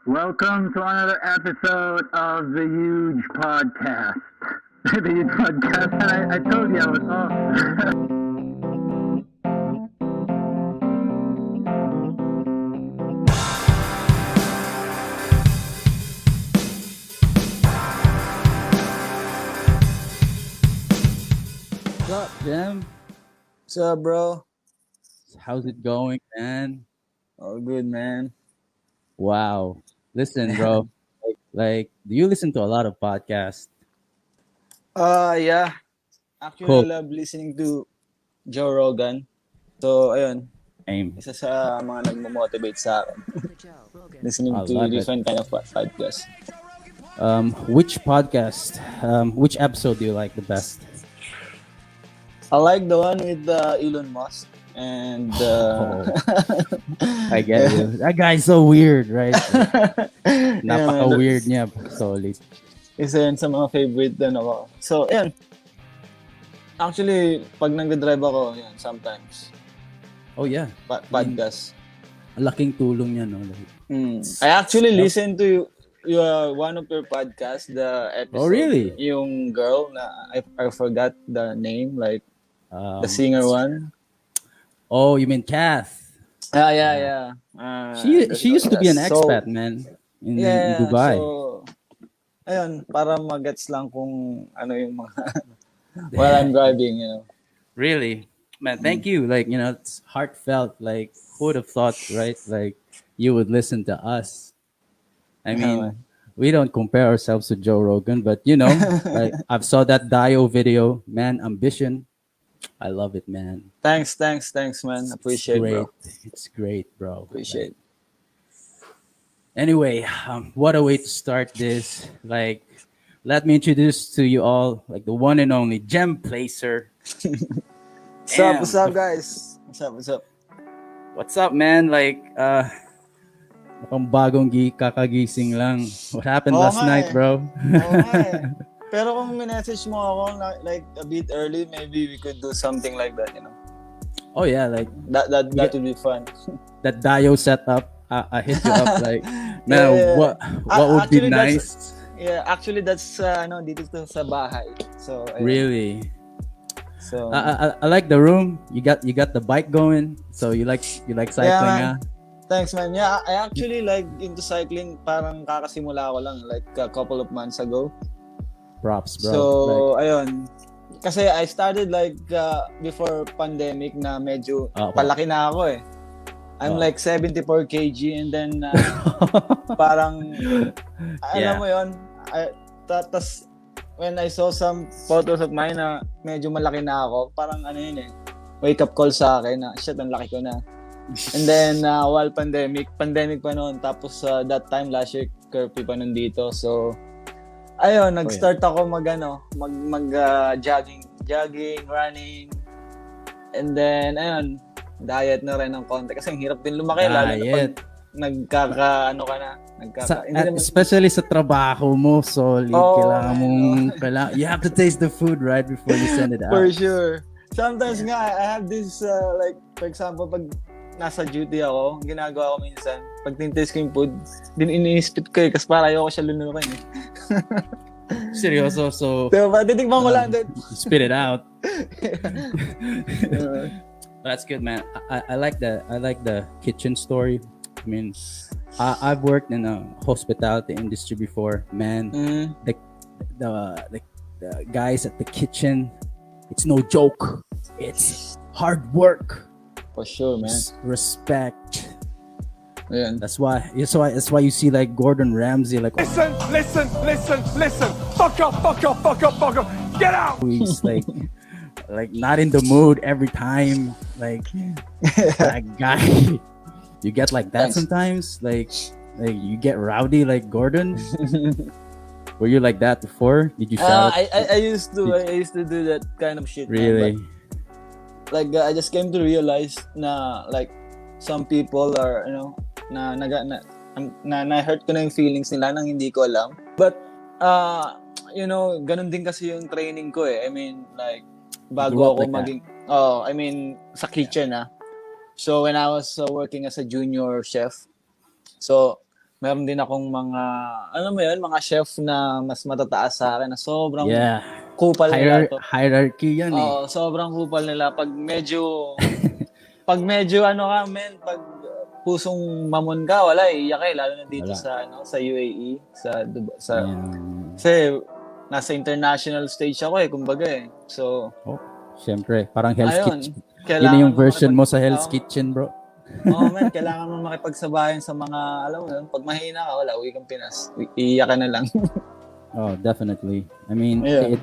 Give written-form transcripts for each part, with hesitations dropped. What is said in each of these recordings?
Welcome to another episode of the Huge Podcast. The Huge Podcast, and I told you I was off. What's up, Jim? What's up, bro? How's it going, man? All good, man. Wow. Listen, bro. Do you listen to a lot of podcasts? Yeah. Actually, I Cool. love listening to Joe Rogan. So, ayun. Aim. Isa sa mga nagmo-motivate sa akin. Listening I to love it. different kind of podcasts. Which podcast? Which episode do you like the best? I like the one with Elon Musk. And, I get you. That guy's so weird, right? yeah, Napaka man, weird niya. Solid. isa yan sa mga favorite ko. So, ayun. Actually, pag nagdadrive ako, yan, sometimes. Oh yeah. Podcast. Laking tulong niya, no? Like, I actually listened to one of your podcasts, the episode. Oh, really? Yung girl na I forgot the name, like the um, singer one. oh, you mean Kath? Yeah. She used to be an so- expat, man, in Yeah, Dubai. so ayun, para magets lang kung ano yung mga while I'm driving, Really? Man, thank you. Like, it's heartfelt. Like, who would have thought, right? Like, you would listen to us. I mean, we don't compare ourselves to Joe Rogan, but, like, I've saw that Dio video. Man, ambition. I love it, man. Thanks, man. Appreciate, Great. bro. It's great, bro. Appreciate. Anyway, what a way to start this. Like, let me introduce to you all, like, the one and only Gem Placer. What's up, guys? What's up? What's up, man? Like, mukhang bagong kakagising lang. What happened Oo last nga night, eh. bro? Oo nga eh. Pero kung minessage mo ako like a bit early, maybe we could do something like that, Oh yeah, like That would be fun. that Dio setup. I hit you up like, man, Yeah. what would be Actually, nice? Actually that's dito to sa bahay. So ayun. Really, So I like the room. You got the bike going, so you like cycling, man. ah? Thanks, man. Yeah, I actually like into cycling. Parang kakasimula ko lang like a couple of months ago. Props, bro. So Like, ayun. Kasi I started like before pandemic na medyo Okay. palaki na ako eh. I'm like 74 kg and then parang alam mo yon. Tas when I saw some photos of mine na medyo malaki na ako, parang yun eh. Wake up call sa akin na shit, ang laki ko na. And then while pandemic pa noon, tapos that time last year curfew pa nandito. So ayun, nag-start ako mag jogging, running. And then ayun, diet na rin ng konti kasi ang hirap din lumaki lalo na pag Diet. hindi naman, Especially sa trabaho mo, solid. Oo, Kailangan you have to taste the food right before you send it out. for sure. Sometimes nga I have this like for example pag nasa duty ako, ginagawa ko minsan pag tintaste ko yung food, din ini-spit ko kasi para ayoko siya lunukin eh. Seryoso, so Diba? Titikman ko lang din. spit it out. That's good, man. I like the kitchen story. I mean, I've worked in a hospitality industry before, man. The guys at the kitchen, it's no joke. It's hard work. For sure, man. Respect. Ayan. That's why you see like Gordon Ramsay, like Listen. Fuck up. Get out. he's like not in the mood every time. Like that guy. You get like that Thanks. sometimes. Like you get rowdy like Gordon. Were you like that before? Did you shout? I used to do that kind of shit. man, Really? but, like I just came to realize na like some people are na hurt ko na yung feelings nila nang hindi ko alam. But ganun din kasi yung training ko eh. I mean like bago Grew up ako like that. maging sa kitchen So when I was working as a junior chef, so meron din akong mga, ano mo yun, mga chef na mas matataas sa akin na sobrang Yeah. kupal nila to. Hierarchy yan eh. Oo, sobrang kupal nila. Pag medyo ano ka, men, pag pusong mamon ka, wala eh. Iyak eh, lalo na dito Wala. sa UAE, sa Ayan. kasi nasa international stage ako eh, kumbaga eh. So, Siyempre, parang Hell's ayun. Kitchen. Yun Kailangan yung version mo sa Hell's Oo. Kitchen, bro. Oo, man, kailangan mo makipagsabayan sa mga, alam mo yun, pag mahina ka, wala, uwi kang Pinas. Iiyak ka na lang. Oh, definitely. I mean, Yeah.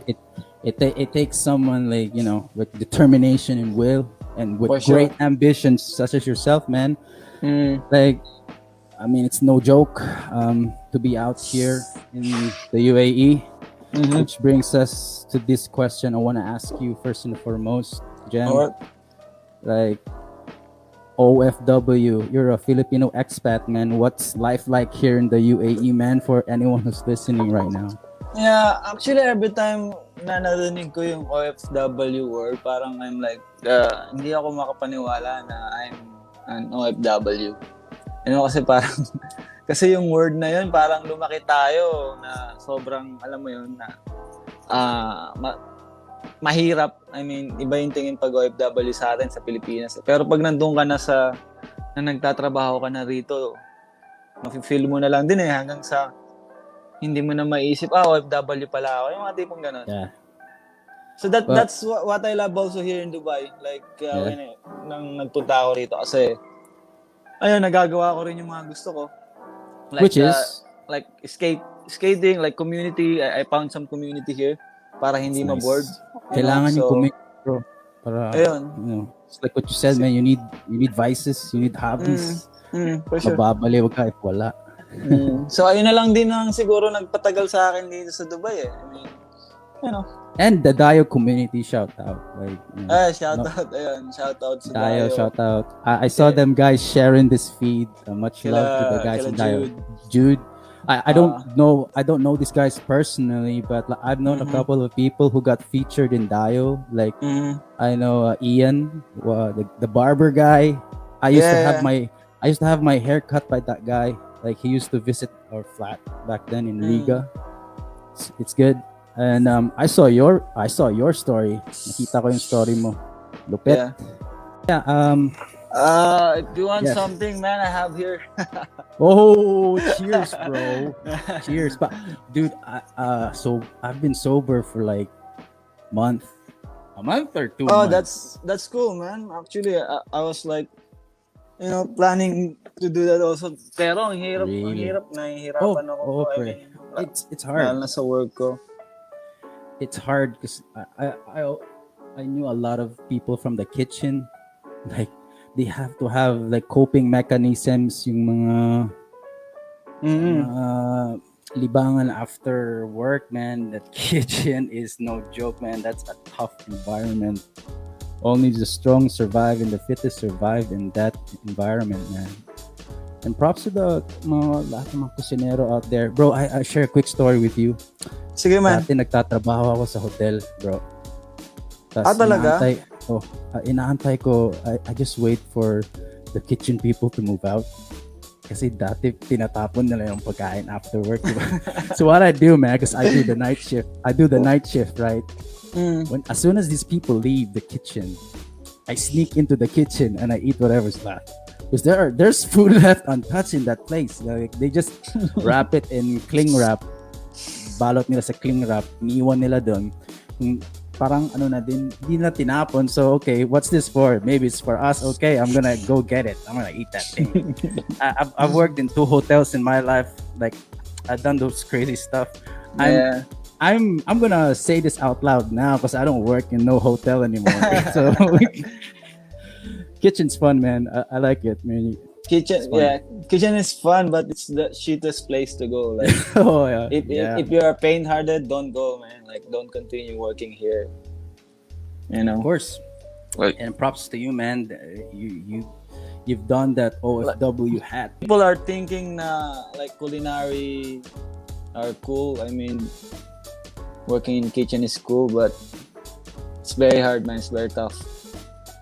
it takes someone like, you know, with determination and will and with For sure. great ambitions such as yourself, man. Mm. Like, I mean, it's no joke to be out here in the UAE, which brings us to this question I want to ask you first and foremost, Jem. Alright. Like, OFW, you're a Filipino expat, man. What's life like here in the UAE, man, for anyone who's listening right now? Yeah, actually every time na narinig ko yung OFW word, parang I'm like, hindi ako makapaniwala na I'm an OFW. Kasi parang, kasi yung word na yun, parang lumaki tayo na sobrang, alam mo yun, na mahirap. I mean, iba yung tingin pag OFW sa atin sa Pilipinas. Pero pag nandun ka na nagtatrabaho ka na rito, mafe-feel mo na lang din eh, hanggang sa hindi mo na maiisip, OFW pala ako. Yung mga tipong ganun. Yeah. So that's what I love also here in Dubai. Like, nang nagpunta ako rito kasi, ayun, nagagawa ko rin yung mga gusto ko. Like, Which is? Like, skating, like community. I found some community here para hindi Nice. ma-bored. Kailangan yung So, community, bro. Para, ayun. you know, it's like what you said, man. You need vices, you need hobbies. For sure. Mababaliw ka if wala. So, ayun na lang din ang siguro nagpatagal sa akin dito sa Dubai eh. I mean, you know. And the Dayo community, shout out. Like, you know, Shout out. Ayun, shout out sa Dayo, Dayo. shout out. I saw them guys sharing this feed. Much love to the guys in Dayo. Jude. I don't know these guys personally, but like, I've known a couple of people who got featured in Dayo. Like I know Ian, the barber guy. I used to have my hair cut by that guy. Like he used to visit our flat back then in Riga. It's good. And I saw your story. Nakita ko yung story mo. Lupit. Yeah. If you want Yes. something, man, I have here. Oh, cheers, bro. Cheers. But dude, so I've been sober for like a month or 2 months. That's cool, man. Actually, I was like, planning to do that also. Pero ang hirap, Really? nahihirapan ako. pre. It's hard. Lalo na sa work ko. It's hard because I knew a lot of people from the kitchen. Like they have to have like coping mechanisms, yung mga libangan after work, man. That kitchen is no joke, man. That's a tough environment. Only the strong survive and the fittest survive in that environment, man. And props to the lahat ng mga kusinero out there. Bro, I share a quick story with you. Sige, man. Dati nagtatrabaho ako sa hotel, bro. Tas Talaga? inaantay ko, I just wait for the kitchen people to move out. Kasi dati tinatapon nila yung pagkain after work, diba? So what I do, man, because I do the night shift, right? As soon as these people leave the kitchen, I sneak into the kitchen and I eat whatever's left. Because there's food left untouched in that place. Like they just wrap it in cling wrap. Balot nila sa cling wrap, iniiwan nila doon. Parang hindi nila tinapon. So, okay, what's this for? Maybe it's for us. Okay, I'm gonna go get it. I'm gonna eat that thing. I've worked in 2 hotels in my life. Like, I've done those crazy stuff. I'm gonna say this out loud now because I don't work in no hotel anymore. So, kitchen's fun, man. I like it, man. Kitchen is fun, but it's the shittest place to go. Like, Oh yeah. if you are pain-hearted, don't go, man. Like, don't continue working here. Of course. And props to you, man. You've done that OFW hat. People are thinking like culinary are cool. I mean, working in kitchen is cool, but it's very hard, man. It's very tough.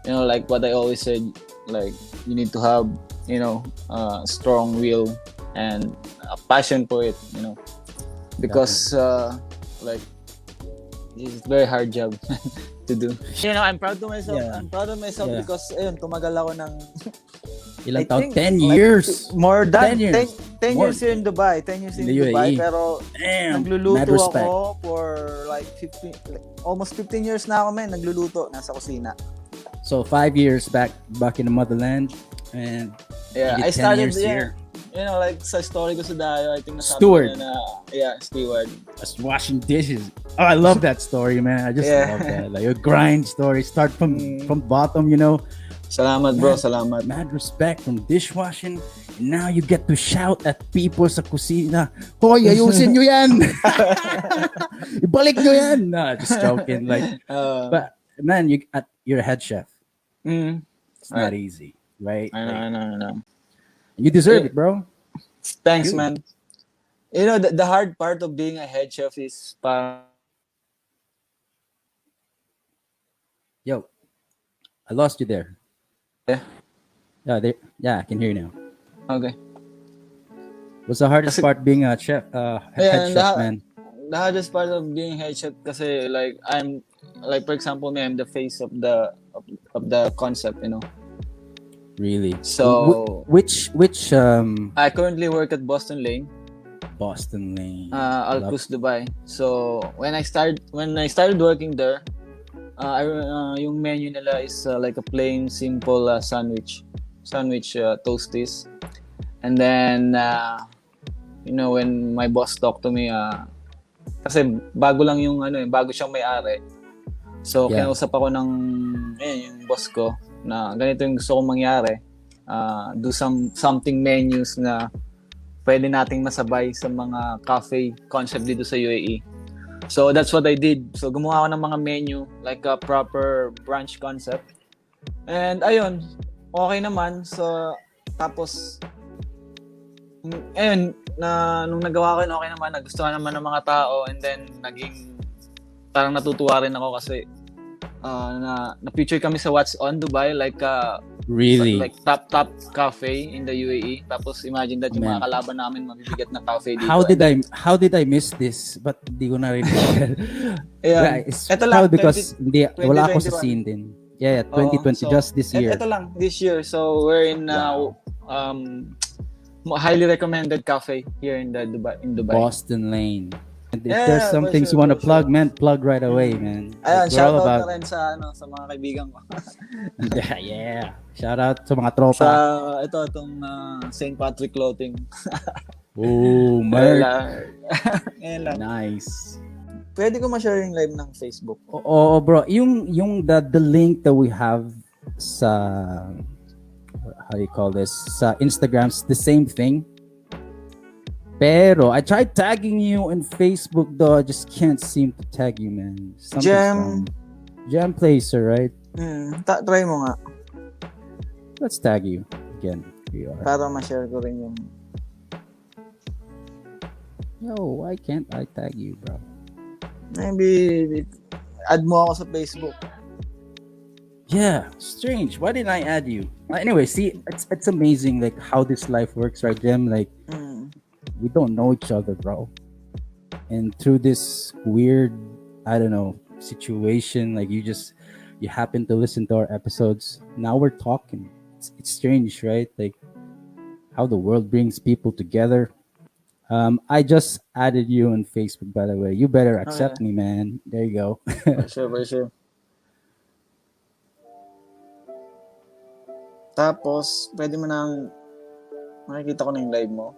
Like what I always said, like you need to have strong will and a passion for it, because like it's a very hard job to do. I'm proud of myself. Yeah. I'm proud of myself Yeah. because tumagal ako ng Ilang I taon? think, 10 like, years. more 10 than years. 10 More. years here in Dubai. 10 years in In the Dubai, UAE. pero Damn. nagluluto Mad respect. ako for like 15, almost 15 years na ako, man. Nagluluto, nasa kusina. So 5 years back in the motherland, and Yeah, you did 10 I started years here. Like sa story ko sa Dayo, I think nasabi Steward. ko na steward. Just washing dishes. Oh, I love that story, man. I just Yeah. love that. Like a grind story. Start from bottom, Salamat, bro. Salamat. Mad respect from dishwashing. And now you get to shout at people sa kusina. Hoy, ayusin nyo yan! Ibalik nyo yan! No, just joking. Like, but man, you're a head chef. It's not easy, right? I know. You deserve it, bro. Thanks, Dude. man. The hard part of being a head chef is Yo, I lost you there. Yeah. Yeah, I can hear you now. Okay. What's the hardest part being a chef? Head chef, man. The hardest part of being head chef kasi like I'm like for example me, I'm the face of the concept, Really. So which I currently work at Boston Lane, Boston Lane. Al Quoz, Dubai. So when I started working there, yung menu nila is like a plain simple sandwich toasties. And then when my boss talked to me, kasi bago lang bago siyang may-ari. So kinausap ako ng yung boss ko na ganito yung gusto kong mangyari. Do something menus na pwede nating masabay sa mga cafe concept dito sa UAE. So that's what I did. So gumawa ako ng mga menu like a proper brunch concept. And ayun, okay naman. So tapos nung nagawa ko yun, okay naman, nagustuhan naman ng mga tao, and then naging parang natutuwa rin ako kasi na-feature kami sa What's On Dubai, like really? like top cafe in the UAE. Tapos imagine that yung mga kalaban namin mabibigat na cafe dito. How did I miss this? But di ko na rin. Yeah. It's Ito probably lang, because wala ako sa 2021. scene din. Yeah, 2020, So, just this year. Ito lang, this year. So we're in highly recommended cafe here in Dubai. Boston Lane. And if Yeah, there's some for things sure, you want to for plug, man, plug right away, man. Ayan, Like, we're all shoutout about na rin sa mga kaibigan ko. yeah. Shout out sa mga tropa. Sa itong St. Patrick Clothing. Oh, merch. Ngayon lang. Nice. Pwede ko ma-share yung live ng Facebook. Oo, bro. Yung the link that we have sa how do you call this? Sa Instagram's the same thing. Pero I tried tagging you on Facebook though. I just can't seem to tag you, man. Jam Placer, right? Try mo nga. Let's tag you again. Here you are. Para ma-share ko rin yung... Yo, why can't I tag you, bro? Maybe add mo ako sa Facebook. Yeah, strange. Why didn't I add you? Anyway, see, it's amazing like how this life works, right, Jem? Like we don't know each other, bro. And through this weird, I don't know, situation, like you happen to listen to our episodes. Now we're talking. It's strange, right? Like how the world brings people together. I just added you on Facebook, by the way. You better accept me, man. There you go. For sure. Tapos, pwede mo nang makikita ko na yung live mo.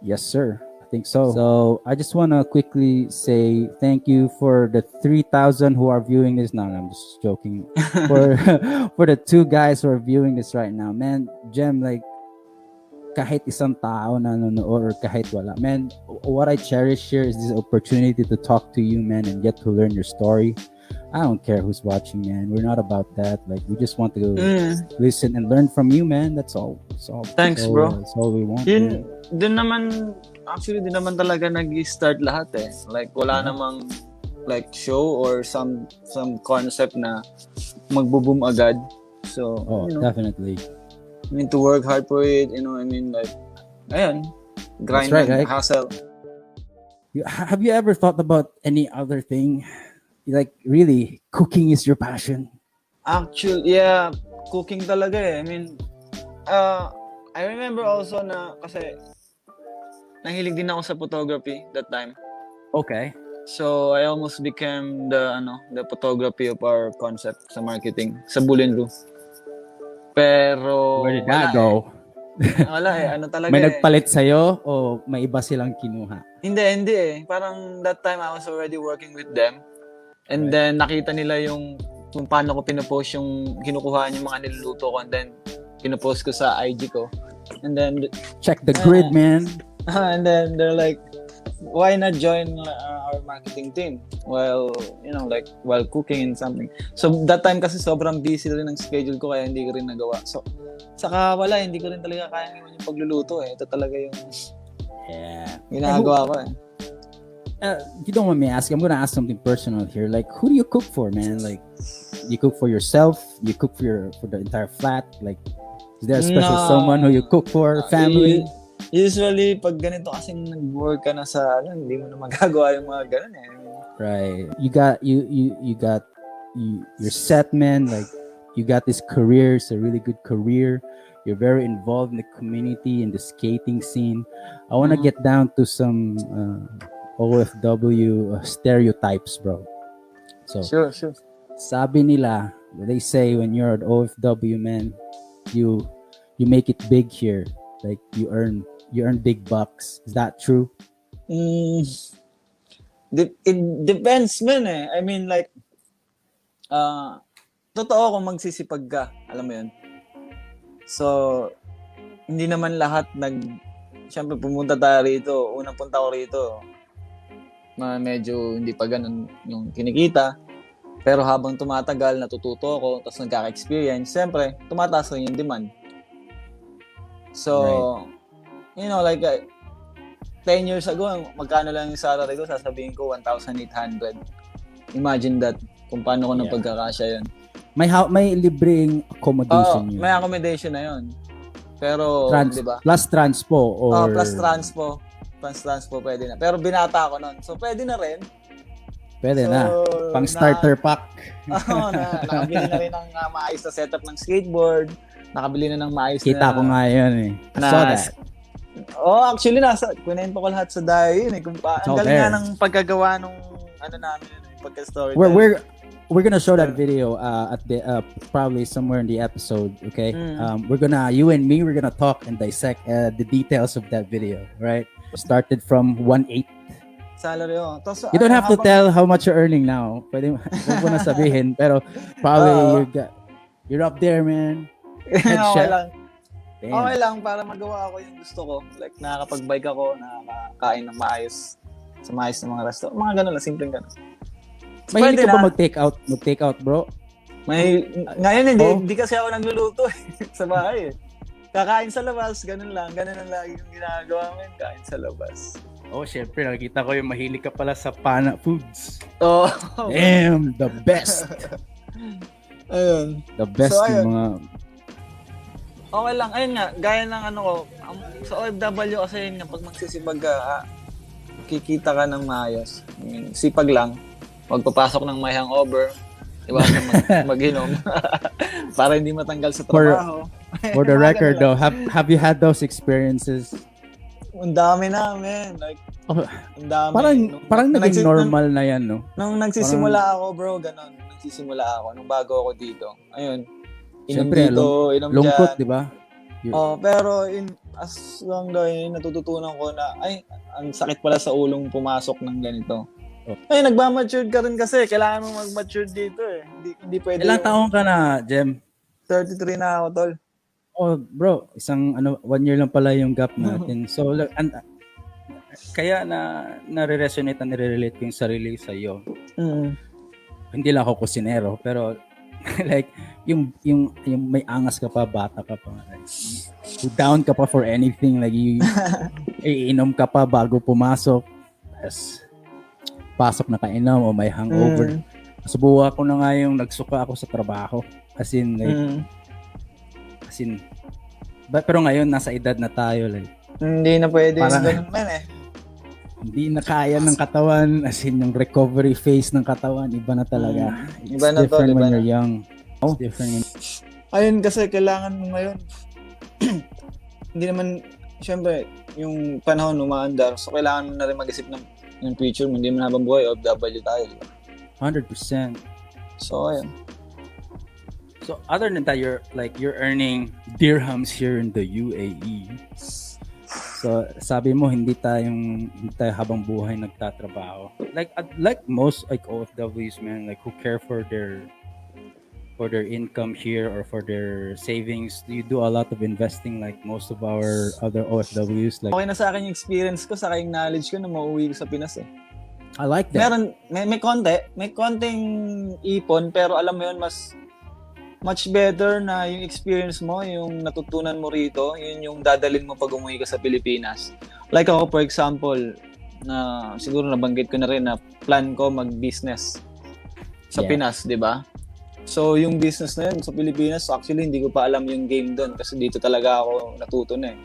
Yes, sir. I think so. So I just want to quickly say thank you for the 3,000 who are viewing this. No, I'm just joking. For the 2 guys who are viewing this right now, man, Jem, like kahit isang tao na nanonood or kahit wala, man, what I cherish here is this opportunity to talk to you, man, and get to learn your story. I don't care who's watching, man. We're not about that. Like we just want to listen and learn from you, man. That's all. Thanks, bro. That's all we want. Din naman talaga nag-start lahat eh. Like wala namang like show or some concept na magbo-boom agad. So, definitely. I mean, to work hard for it, like, ayan. grind right, and right? hustle. Have you ever thought about any other thing? Like, really, cooking is your passion? Actually, yeah, cooking talaga eh. I mean, I remember also na kasi nahilig din ako sa photography that time. Okay. So, I almost became the photography of our concept sa marketing, sa Bulin Roo. Pero, Where did wala that go? Wala eh. Ano talaga May eh. nagpalit sa'yo o may iba silang kinuha? Hindi eh. Parang that time I was already working with them. And then, nakita nila yung kung paano ko pinopost yung kinukuha yung mga niluluto ko. And then, pinopost ko sa IG ko. And then, Check the grid, man. and then they're like, why not join our marketing team while cooking and something. So that time kasi sobrang busy rin ng schedule ko kaya hindi ko rin nagawa. So saka hindi ko rin talaga kaya yung pagluluto eh. Ito talaga yung ginagawa ko eh. If you don't want me asking, I'm gonna ask something personal here. Like, who do you cook for, man? Like, you cook for yourself? You cook for the entire flat? Like, is there a special someone who you cook for? Family? Usually, pag ganito kasing nag-work ka na sa hindi mo na magagawa yung mga ganun eh. Right. You got you're set, man. Like, you got this career. It's a really good career. You're very involved in the community, in the skating scene. I want to get down to some OFW stereotypes, bro. So, Sure. sabi nila, they say when you're an OFW, man, you make it big here. Like, you earn big bucks. Is that true? It depends, man eh. I mean, like, totoo kung magsisipag ka. Alam mo yun? So, hindi naman lahat siyempre pumunta tayo rito. Unang punta ko rito, medyo hindi pa ganun yung kinikita. Pero habang tumatagal, natututo ako, tapos nagkaka-experience, siyempre, tumataas rin yung demand. So, like 10 years ago, magkano lang yung salary ko, sasabihin ko 1,800. Imagine that, kung paano ko nang pagkakasya yun. May libreng accommodation yun. May accommodation na yun. Pero, di ba? Plus transpo or... Plus transpo. Plus transpo pwede na. Pero binata ako nun. So, pwede na rin. Pwede na. Pang starter pack. Nakabili na rin ng maayos na setup ng skateboard. Nakabili na ng maayos Kita ko nga yun eh. I saw that. Actually, kunain pa ko lahat sa diary yun eh. Ang galing nga ng paggagawa nung namin yun, pagka-story. We're gonna show that video at the probably somewhere in the episode, okay? You and me, we're gonna talk and dissect the details of that video, right? Started from 1.8. Salary, you don't have to tell how much you're earning now. Pwede mo na sabihin, pero probably you're up there, man. Okay lang. Okay lang para magawa ako yung gusto ko. Like, nakakapag-bike ako, nakakain ng maayos sa maayos ng mga restaurant. Mga ganun lang, simpleng ganun. Mahilig ka ba mag-take out, bro? Ngayon, hindi kasi ako nagluluto sa bahay. Kakain sa labas, ganun lang. Ganun ang lagi yung ginagawa mo, kain sa labas. Syempre, nakikita ko yung mahilig ka pala sa Pana Foods. Damn, the best. Ayun. The best yung mga... Okay lang. Ayun nga, gaya ng sa OFW kasi yun nga, pag magsisipag ka, kikita ka ng maayos. Sipag lang. Huwag papasok ng may hangover. Iwasan mag-inom. Para hindi matanggal sa trabaho. For the record though, have you had those experiences? Ang dami namin. Like, ang dami. Parang naging normal na yan, no? Nung nagsisimula ako, bro, ganon. Nagsisimula ako. Nung bago ako dito. Ayun. Inom siyempre, dito, inom lungkot, dyan. di ba? Pero as long natututunan ko na, ang sakit pala sa ulong pumasok ng ganito. Nagmamature ka rin kasi. Kailangan mo mag-mature dito eh. Hindi pwede. Ilang taong ka na, Jem? 33 na ako, tol. Bro, 1 year lang pala yung gap natin. So, kaya nare-resonate and nire-relate ko yung sarili sa iyo. Hindi lang ako kusinero, pero like yung may angas ka pa, bata ka pa. Like, down ka pa for anything, like iinom ka pa bago pumasok. Yes. Pasok na kainom o may hangover. Subukan ko na nga yung nagsuka ako sa trabaho. As in, pero ngayon nasa edad na tayo, like Hindi na pwede yung Parang- ganun man eh. Hindi na kaya ng katawan, as in yung recovery phase ng katawan, iba na talaga. It's Iba na to, different iba when na. you're young. It's different when Ayun kasi kailangan mo ngayon. Hindi naman, syempre, yung panahon umaandar, so kailangan mo na rin mag-isip ng future mo. Hindi mo habang buhay, OFW tayo. Diba? 100%. So, ayun. So other than that, you're earning dirhams here in the UAE. So sabi mo hindi tayo habang buhay nagtatrabaho. Like most like OFWs, man, like who care for their income here or for their savings. Do you do a lot of investing like most of our other OFWs? Like Okay na sa akin yung experience ko, sa yung knowledge ko na mauwi ko sa Pinas eh. I like that. Meron, may konting ipon, pero alam mo yun, much better na yung experience mo, yung natutunan mo rito, yun yung dadalhin mo pag umuwi ka sa Pilipinas. Like ako, for example, na siguro nabanggit ko na rin na plan ko mag-business sa Yeah. Pinas, di ba? So, yung business na yun sa Pilipinas, actually, hindi ko pa alam yung game doon kasi dito talaga ako natuto na eh.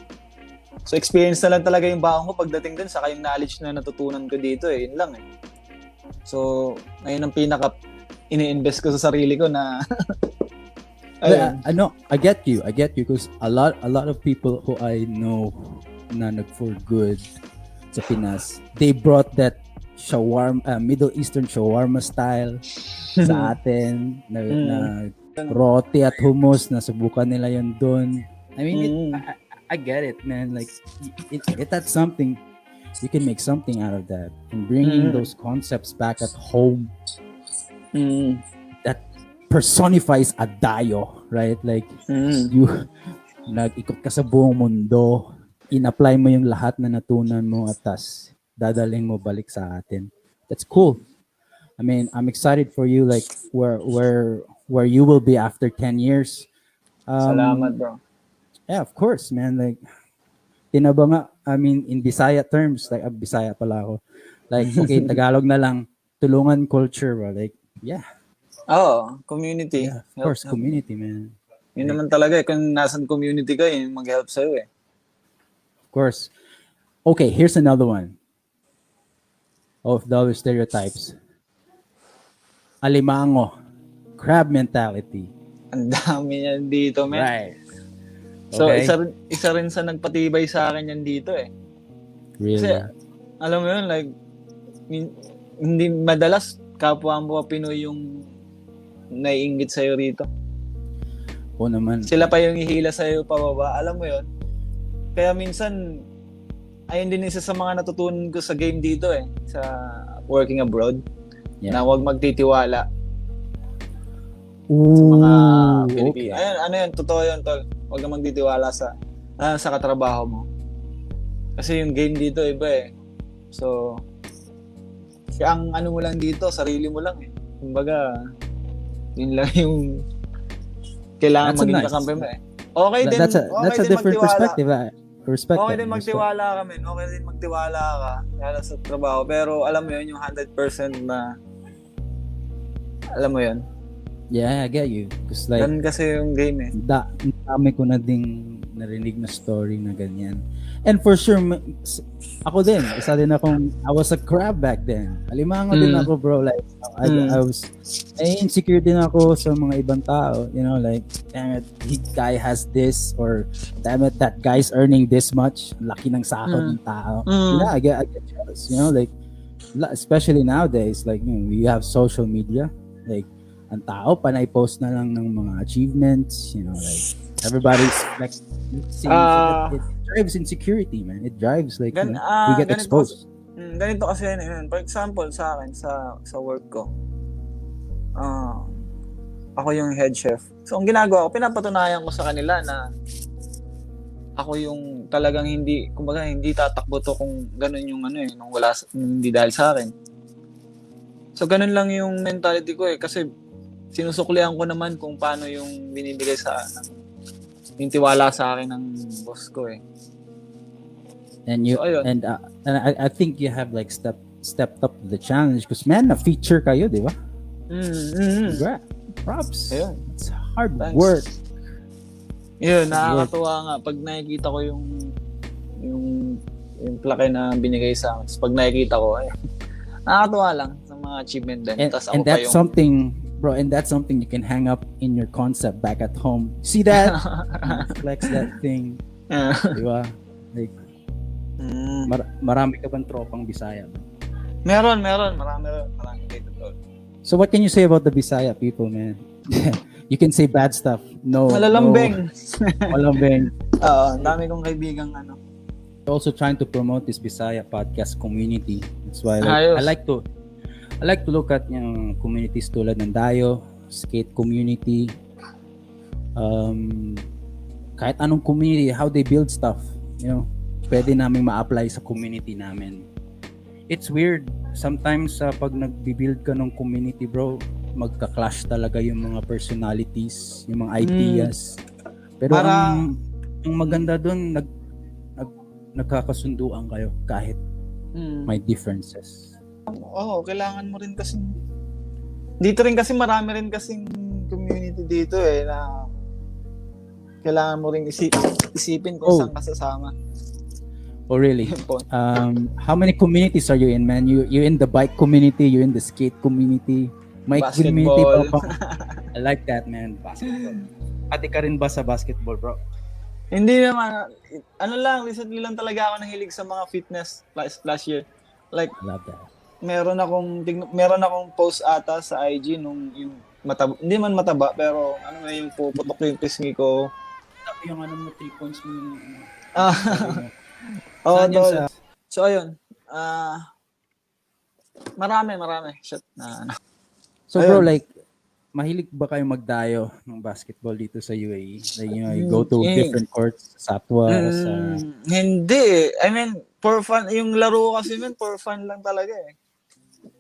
So, experience na lang talaga yung baon ko pagdating doon, saka yung knowledge na natutunan ko dito eh, yun lang eh. So, ayun ang ini-invest ko sa sarili ko na ayun. No, I get you because a lot of people who I know na for good sa Pinas, they brought that shawarma, Middle Eastern shawarma style sa atin na roti at hummus, nasubukan nila yun doon. I mean, I get it, man. Like, that's something, you can make something out of that. And bringing those concepts back at home, that personifies a dayo, right? Like, you, nag-ikot ka sa buong mundo, in-apply mo yung lahat na natunan mo at tas dadaling mo balik sa atin. That's cool. I mean, I'm excited for you, like, where you will be after 10 years. Salamat, bro. Yeah, of course, man. Like, tinaba nga, I mean, in Bisaya terms, like, Bisaya pala ako. Like, okay, Tagalog na lang, tulungan culture, bro. Like, yeah. Oo, community. Yeah, of course, community, man. Yun naman talaga eh. Kung nasan community ka, yun mag-help sa'yo eh. Of course. Okay, here's another one. Of those stereotypes. Alimango. Crab mentality. Ang dami yan dito, man. Right. So, Okay. isa rin sa nagpatibay sa akin yan dito eh. Really? Kasi, alam mo yun, like, hindi madalas kapwa mo Pinoy yung naiinggit sa'yo rito. Oo naman. Sila pa yung ihila sa'yo pababa. Alam mo yun? Kaya minsan, ayun din isa sa mga natutunan ko sa game dito eh. Sa working abroad. Yeah. Na huwag magtitiwala Ooh, sa mga Pilipino. okay. Ayun, ano yun? Totoo yun, tol. Huwag kang magtitiwala sa katrabaho mo. Kasi yung game dito iba eh. So, kaya ang ano mo lang dito, sarili mo lang eh. Kumbaga, yun lang yung kailangan That's maging nice. kakampi mo eh. Okay din, That's a okay din different magtiwala. perspective. Respect Okay that. din magtiwala ka, men. Okay din magtiwala ka lalo sa trabaho. Pero alam mo yun, yung 100% na alam mo yun. Yeah, I get you. Because like, Ganun kasi yung game eh. dami ko na ding narinig na story na ganyan. And for sure, ako din, isa din akong, I was a crab back then. Alimango din ako, bro. Like, I was, insecure din ako sa mga ibang tao. You know, like, damn it, this guy has this, or damn it, that guy's earning this much. Laki ng sahod ng tao. Yeah, I get jealous. You know, like, especially nowadays, like, you know, we have social media. Like, ang tao, panay post na lang ng mga achievements. You know, like, everybody's like, it drives insecurity, man. It drives like you know, we get exposed. Ganito kasi yun. For example, sa akin, sa work ko, ako yung head chef. So, ang ginagawa ko, pinapatunayan ko sa kanila na ako yung talagang hindi, kumbaga, hindi tatakbo to kung ganun yung ano eh, nung hindi dahil sa akin. So, ganun lang yung mentality ko eh, kasi sinusuklian ko naman kung paano yung binibigay yung tiwala sa akin ng boss ko eh. And you So, ayun. and I think you have like stepped up to the challenge because man, na feature kayo, di ba? Congrats. Props. Ayun. It's hard Thanks. work. Yun, nakakatuwa nga pag nakikita ko yung yung plaque na binigay sa akin. Tapos pag nakikita ko, ay, nakakatuwa lang sa mga achievement din. Tapos ako And pa that's yung... something, bro, and that's something you can hang up in your concept back at home. See that? Flex that thing. Di ba? Like, marami ka bang tropang Bisaya? Meron. Marami dito. So what can you say about the Bisaya people, man? You can say bad stuff. No. Malalambing. Malambing. Oo, dami kong kaibigang ano. Also trying to promote this Bisaya podcast community. That's why Ayos. I like to look at yung communities tulad ng Dayo, skate community, kahit anong community, how they build stuff, you know, pwede naming ma-apply sa community namin. It's weird sometimes pag nagbi-build ka ng community, bro, magka-clash talaga yung mga personalities, yung mga ideas. Pero ang maganda doon, nagkakasunduan kayo kahit may differences. Oo, kailangan mo rin kasi dito rin kasi marami rin kasing community dito na kailangan mo rin isipin kung saan ka sasama. Oh really? How many communities are you in, man? You in the bike community, you in the skate community, community pa. I like that, man. Basketball. Ate ka rin ba sa basketball, bro? Hindi naman. Recently lang talaga ako nahilig sa mga fitness last year. Like, I love that. meron akong post ata sa IG nung yung mataba, hindi man mataba, pero yung puputok yung pisngi ko. Yung mo, 3 points mo yung... So, ayun. Marami. Shit. So, bro, like, mahilig ba kayo magdayo ng basketball dito sa UAE? Like, you go to different courts, Satwa, Hindi. I mean, for fun. Yung laro kasi, for fun lang talaga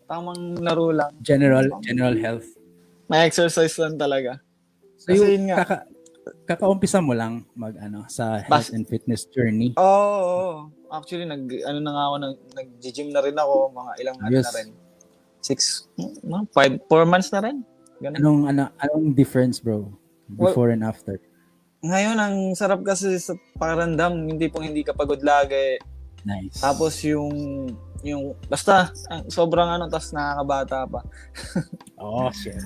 Tamang laro lang. General health. May exercise lang talaga. So, kasi yun nga. Kakaumpisa mo lang sa health and fitness journey? Oo. Actually, nag-gym na rin ako. Mga ilang na rin. 4 months na rin. Ganun. Anong difference, bro? Before and after? Ngayon, ang sarap kasi sa pakiramdam, hindi ka pagod lagi. Nice. Tapos yung basta, sobrang tas nakakabata pa. Oh, shit.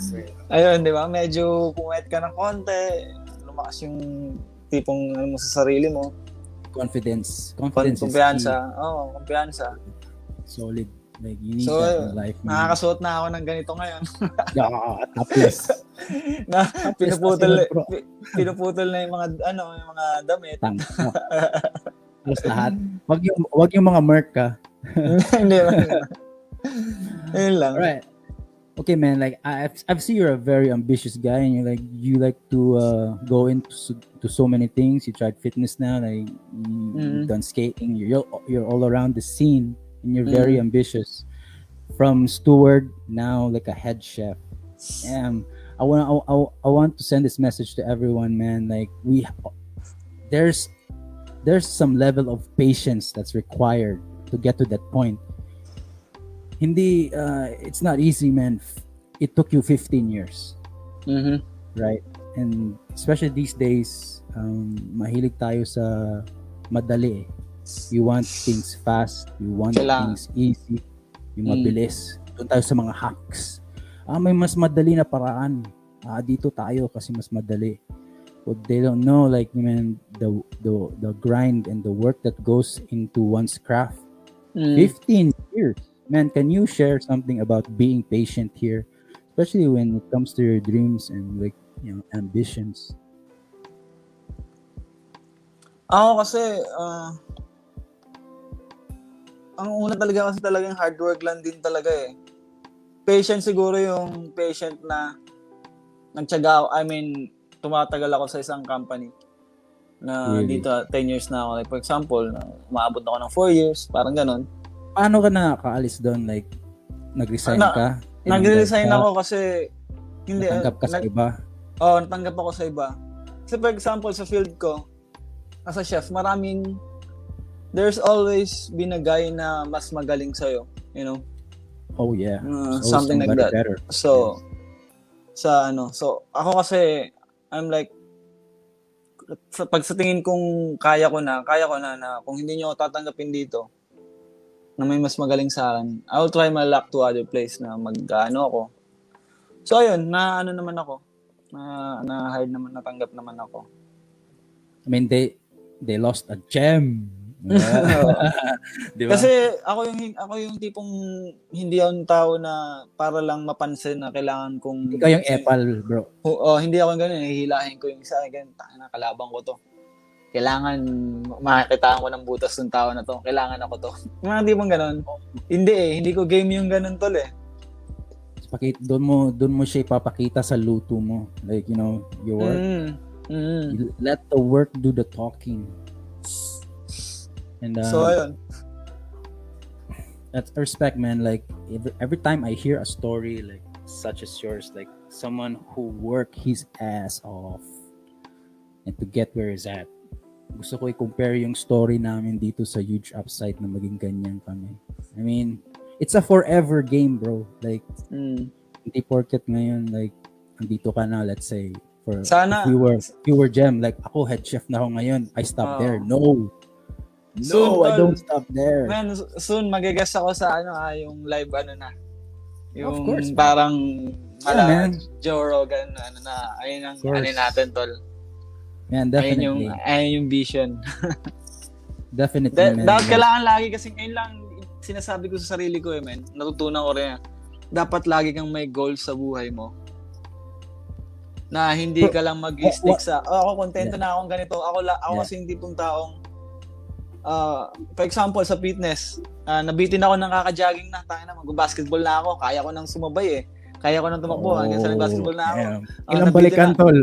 Ayun, di ba? Medyo puwet ka ng konti, lumakas yung tipong mo sa sarili mo. Confidence Kumpiyansa. Kumpiyansa. Solid. Like, you need that in life. Nakakasuot na ako ng ganito ngayon. Topless. Pinuputol na yung mga damit. Tapos lahat. Wag yung mga merch ka. Hindi ba? Ayun lang. Alright. Okay, man. Like I've seen you're a very ambitious guy, and you like to go into so many things. You tried fitness now, like you've done skating. You're all around the scene. And you're very ambitious. From steward now like a head chef. I want to send this message to everyone, man. Like there's some level of patience that's required to get to that point. Hindi it's not easy, man. It took you 15 years. Right? And especially these days, mahilig tayo sa madali. You want things fast, you want things easy, yung mabilis. Doon tayo sa mga hacks. May mas madali na paraan. Dito tayo kasi mas madali. What they don't know, like, man, the grind and the work that goes into one's craft. 15 years. Man, can you share something about being patient here? Especially when it comes to your dreams and ambitions. Ako kasi, ang una talaga yung hard work lang din talaga Patient siguro yung patient na nagtiyaga ako. I mean, tumatagal ako sa isang company na really? Dito 10 years na ako. Like, for example, umaabot ako ng 4 years, parang ganon. Paano ka nakakaalis doon? Like, nag-resign ka? Nag-resign ako kasi hindi. Natanggap ka sa iba? Oo, natanggap ako sa iba. Kasi for example, sa field ko, as a chef, there's always been a guy na mas magaling sa'yo, you know? Oh yeah. Something like that. Better. So, so ako kasi, I'm like, pag sa tingin kong kaya ko na kung hindi niyo ako tatanggapin dito, na may mas magaling sa akin, I will try my luck to other place na mag-ano ako. So ayun, na ano naman ako. Na hired naman, natanggap naman ako. I mean, they lost a gem. Di ba? Kasi ako yung tipong hindi ako yung tao na para lang mapansin na kailangan kong Ikaw yung epal, bro. hindi ako ganoon, hihilahin ko yung isa, ganun, tangina kalaban ko to. Kailangan makikitaan ko ng butas ng tao na to. Kailangan ako to. Mga tipong ganoon. Hindi ko game yung ganun tol eh. Doon mo siya ipapakita sa luto mo. Like, you know, your work. Let the work do the talking. And so ayun. That's respect, man. Like every time I hear a story like such as yours, like someone who worked his ass off and to get where he's at. Gusto ko i-compare yung story namin dito sa Huge Upside na maging ganyan kami. I mean, it's a forever game, bro. Like, hindi porket ngayon, like, andito ka na, let's say, sana, if you were Gem, like, ako, head chef na ako ngayon, I stop there. No, soon, I don't stop there. Man, soon magigas ako sa yung live na. Yung of course, parang man. Joe Rogan, ayun ang natin, tol. Man, definitely. Ayun yung vision. Definitely, man. Dapat kailangan lagi kasi ngayon lang sinasabi ko sa sarili ko man. Natutunan ko rin. Dapat lagi kang may goals sa buhay mo. Na hindi ka lang mag-stick sa ako kontento na akong ganito. Ako kasi yung tipong taong for example sa fitness, nabitin ako ng kaka-jogging na, tangina mag-basketball na ako. Kaya ko nang sumabay Kaya ko nang tumakbo hanggang sa nag-basketball na ako. Ilang balikan, tol.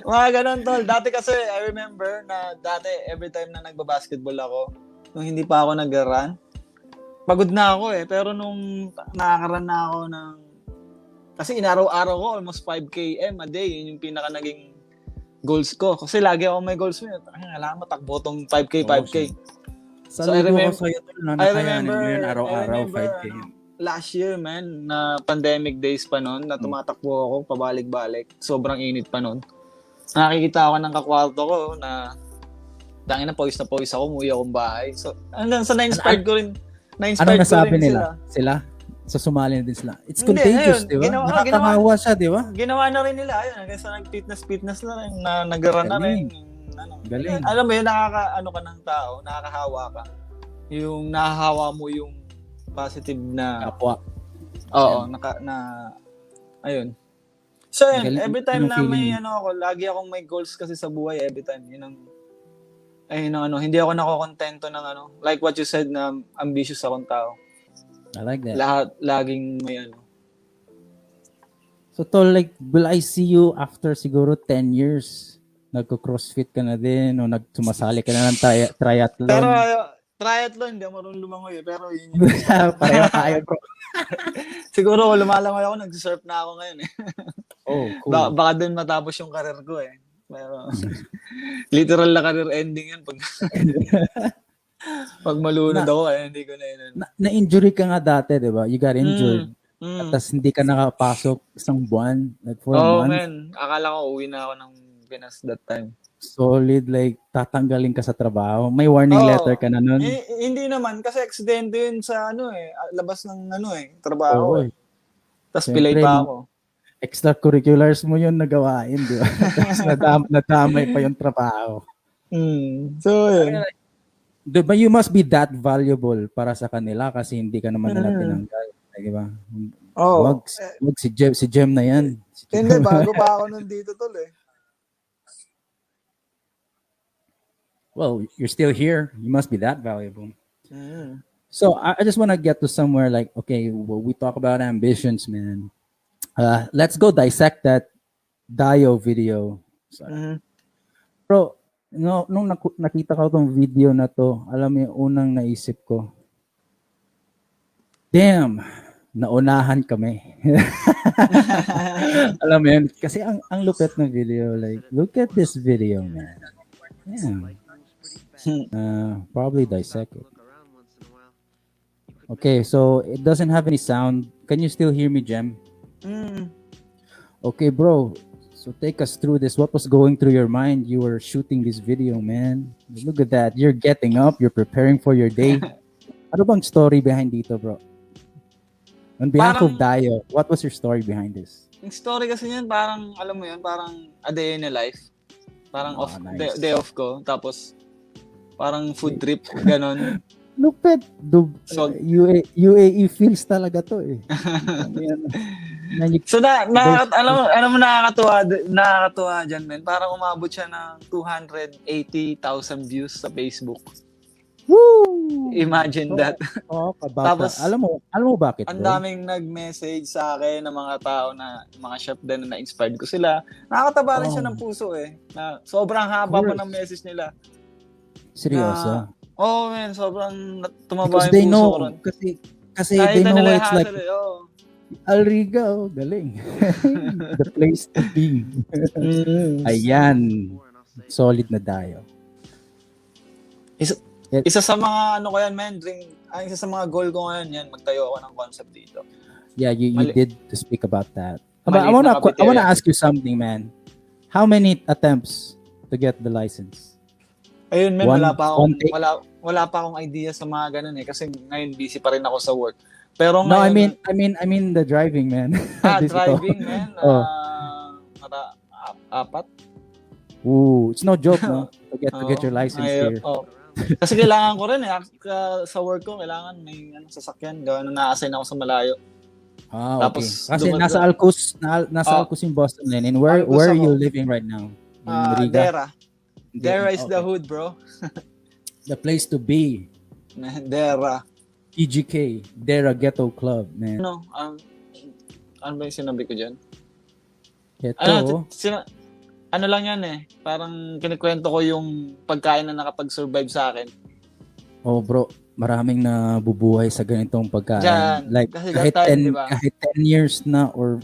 Mga ganun, tol. Dati kasi, I remember na every time na nagba-basketball ako, nung hindi pa ako nag-run, pagod na ako Pero nung nakaka-run na ako kasi inaraw-araw ko, almost 5 km a day. Yun yung pinaka naging goals ko. Kasi lagi ako may goals mo. Kailangan matakbo tong 5K. So I remember, yun araw-araw 5K. Last year, man, na pandemic days pa noon, na tumatakbo ako pabalik-balik. Sobrang init pa noon. Nakikita ako ng kakwarto ko na tangin na pawis ako, umuwi akong bahay. So, hanggang sa na-inspired ko rin. Ano nasabi nila? Sila? So, sumali na din sila. It's contagious, di ba? Nakakatawa siya, di ba? Ginawa na rin nila. Ayun, hanggang sa nag-fitness na rin, na nag-run na rin. Galing. Alam mo yun, nakaka-ano ka ng tao, nakakahawa ka. Yung nahahawa mo yung positive na kapwa. Oo, ayun. So yun, every time na may lagi akong may goals kasi sa buhay every time. Hindi ako nakokontento ng like what you said na ambitious akong tao. I like that. Laging may So tol, like will I see you after siguro 10 years? Nagko-crossfit ka na din o sumasali ka na ng triathlon? Pero triathlon, hindi ako marunong lumangoy pero yun pareho tayo, bro. Siguro lumalangoy ako, nag-surf na ako ngayon Oh, cool. Baka doon matapos yung career ko Pero literal na career ending yan pag malunod ako hindi ko na yun. Na-injury ka nga dati, di ba? You got injured. At tas hindi ka nakapasok isang buwan, like 4 months. Oh man, akala ko uwi na ako ng Pinas that time. Solid, like tatanggalin ka sa trabaho. May warning letter ka na nun? Hindi naman kasi aksidente yun sa labas ng trabaho. Tapos pilay pa ako. Extracurriculars mo yun nagawain, di ba? Tapos nadamay pa yung trabaho. So yun. Diba, you must be that valuable para sa kanila kasi hindi ka naman nila tinanggal. Di ba? Wag si Jem na yan. Hindi, bago pa ako nandito tol Well, you're still here. You must be that valuable. So I just want to get to somewhere like, okay, well, we talk about ambitions, man. Let's go dissect that Dio video. Bro, nung nakita ko tong video na to, alam mo yung unang naisip ko, damn, naunahan kami. Alam mo yun? Kasi ang lupit ng video, like, look at this video, man. Yeah. Probably dissect it. Okay, so it doesn't have any sound. Can you still hear me, Jem? Okay, bro. So take us through this. What was going through your mind? You were shooting this video, man. Look at that. You're getting up. You're preparing for your day. Ano bang story behind dito, bro? On behalf of Dayo, what was your story behind this? Yung story kasi yun, parang, alam mo yun, parang a day in a life. Parang nice. day off ko. Tapos, parang food trip, ganon. Lupit. So, UAE feels talaga to eh. So alam mo nakakatuwa diyan, men. Parang umabot siya ng 280,000 views sa Facebook. Woo! Imagine that. Tapos alam mo bakit? Ang daming nag-message sa akin ng mga tao na mga chef din na na-inspired ko sila. Nakakataba rin siya ng puso eh. Na sobrang haba pa ng message nila. Seryoso? Man, sobrang tumaba Because yung they puso know, ko ron. kasi they know it's like Oh. Alriga, galing. The place to be. Ayan. Solid na Dayo. Isa sa mga ano ko yan, man, isa sa mga goal ko ngayon yan, magtayo ako ng concept dito. Yeah, you did to speak about that. But I wanna ask you something, man. How many attempts to get the license? Ayun, man, wala pa akong idea sa mga ganun eh kasi ngayon busy pa rin ako sa work. Pero ngayon, I mean the driving, man. Driving, man. Apat. Ooh, it's no joke, no? To get your license here. Kasi kailangan ko rin eh. Sa work ko, kailangan may sasakyan. Gawin na na-assign ako sa malayo. Tapos, okay. Kasi nasa Alcus in Boston din. And where are you living right now? Dera. Dera is the hood, bro. The place to be. Dera. PGK, Dera Ghetto Club, man. Ano ba yung sinabi ko dyan? Ito. Ano lang yan eh. Parang kinikwento ko yung pagkain na nakapag-survive sa akin. Oh bro, maraming nabubuhay sa ganitong pagkain. Diyan, like kahit 10 years na or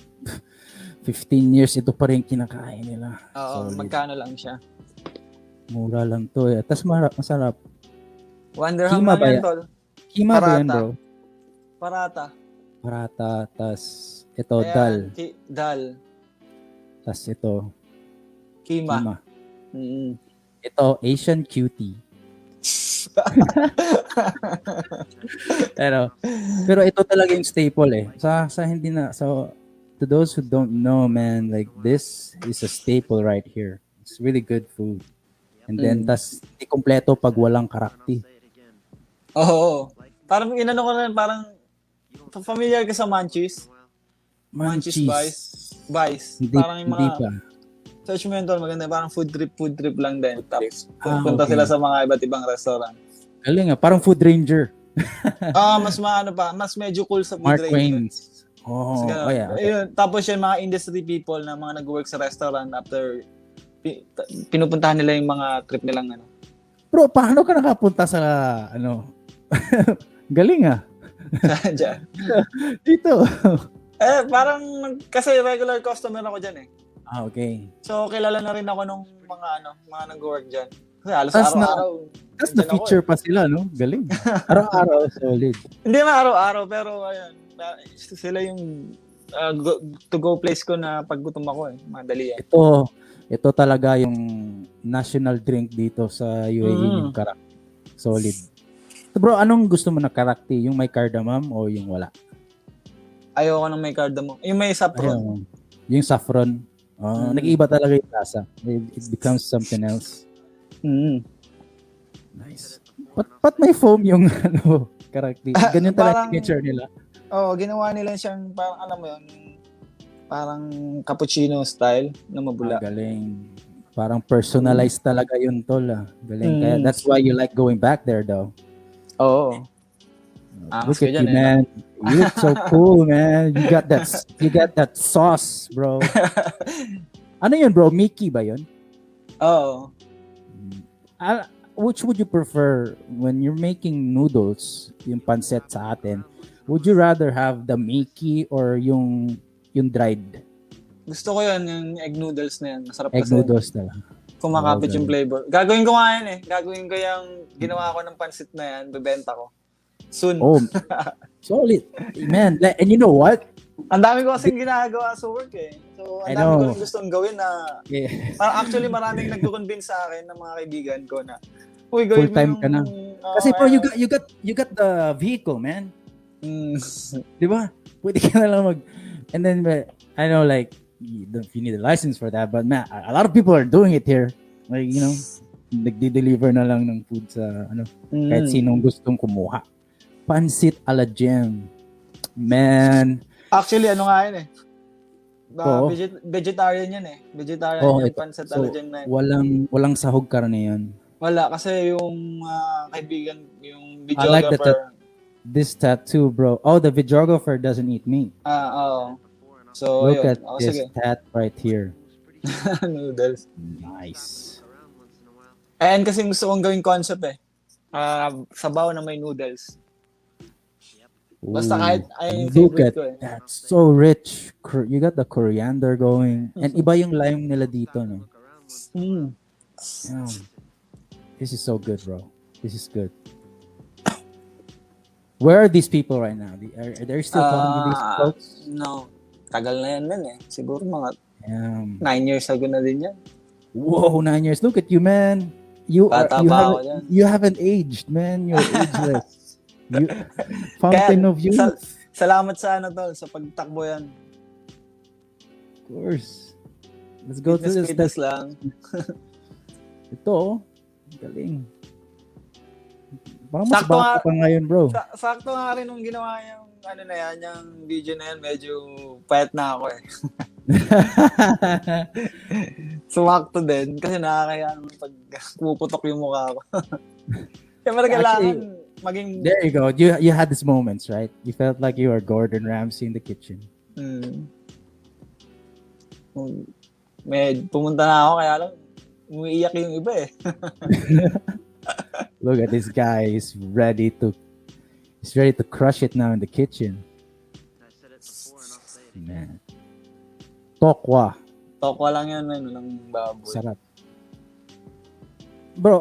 15 years, ito pa rin kinakain nila. Oo, magkano lang siya. Mura lang to eh. Tapos masarap. Wonder Ham lang yan, tol. Kima ba yan, bro? Parata, tas ito, dal. Dal. Tas ito, Kima. Ito, Asian cutie. pero ito talaga yung staple eh. Sa hindi na, so to those who don't know, man, like this is a staple right here. It's really good food. And then, tas di kompleto pag walang karakti. Oo. Parang inano ko rin, parang familiar ka sa Munchies? Munchies Vice. Parang yung mga search mo yun tol, maganda. Parang food trip lang din. Tapos punta sila sa mga iba't ibang restaurant. Galing parang Food Ranger. Mas medyo cool sa Food Mark Ranger. Twain's. Yeah. Ayun, tapos yung mga industry people na mga nag-work sa restaurant after pinupuntahan nila yung mga trip nilang ano. Bro, paano ka nakapunta sa galing dito. Parang kasi regular customer ako dyan eh. Okay. So kilala na rin ako nung mga nag-work dyan. Kasi halos araw-araw. That's the feature pa sila, no? Galing. Araw-araw, solid. Hindi man araw-araw, pero ayun, sila yung to-go place ko na paggutom ako eh. Madali yan. Ito talaga yung national drink dito sa UAE, yung karak. Solid. So bro, anong gusto mo na karakti? Yung may cardamom o yung wala? Ayoko nang may cardamom. Yung may saffron. Yung saffron. Nag-iiba talaga yung lasa. It becomes something else. Nice. But may foam yung karakti. Ganyan talaga yung signature nila. Ginawa nila siyang parang alam mo yun, parang cappuccino style na mabula. Galing. Parang personalized talaga yun tol. Galing. Kaya that's why you like going back there though. Oo. Look at you, man. You look so cool, man. You got that sauce, bro. Ano yun, bro? Mickey ba yun? Oo. Which would you prefer when you're making noodles, yung pancit sa atin? Would you rather have the Mickey or yung dried? Gusto ko yun, yung egg noodles na yan. Masarap egg kasi. Egg noodles na lang. Kumakapit yung flavor. Gagawin ko nga yan eh. Gagawin ko yung ginawa ko ng pancit na yan. Bebenta ko. Soon. Solid. Man, and you know what? Ang dami ko kasing ginagawa sa work eh. So, ang I dami ko know. rin gustong gawin na Yeah. actually maraming nagko-convince sa akin ng mga kaibigan ko na uy, gawin mo Full-time yung ka na. Kasi bro, you got the vehicle, man. Di ba? Pwede ka na lang and then I know like you need a license for that, but man, a lot of people are doing it here. Like, you know, nagde-deliver na lang ng food sa kahit sinong gustong kumuha. Pansit a la Jem. Man. Actually, ano nga yun eh. Oo. Vegetarian yan eh. Vegetarian Oh, yung pancit alajem na yun. Walang sahog karne yan. Wala, kasi yung kaibigan, yung I like videographer. This tattoo, bro. Oh, the videographer doesn't eat meat. Oo. So, Look yun. at this tat right here. Noodles. Nice. And kasi gusto kong gawing concept eh. Sabaw na may noodles. Basta kahit ay Look favorite at ko eh. that. So rich. You got the coriander going. And iba yung lime nila dito, no? Mm. Damn. This is so good, bro. This is good. Where are these people right now? Are they still calling you these folks? No. Tagal na yan eh. Siguro mga Damn. 9 years ago na din yan. Whoa, 9 years. Look at you, man. You haven't aged, man. You're ageless. Fountain of youth. Salamat sa tol, sa pagtakbo yan. Of course. Let's go to this. Fitness lang. Ito, galing. Parang mas Sakto bata pa ngayon, bro. Sakto nga rin nung ginawa yung na yan, yung video na yan, medyo payat na ako eh. Sumakto din kasi nakakaya naman pag puputok yung mukha ko. Kaya parang kailangan maging... There you go. You had these moments, right? You felt like you were Gordon Ramsay in the kitchen. Pumunta na ako kaya lang umiiyak yung iba eh. Look at this guy. He's ready to crush it now in the kitchen. Man. Tokwa. Tokwa lang yan, man. Walang baboy. Sarap. Bro,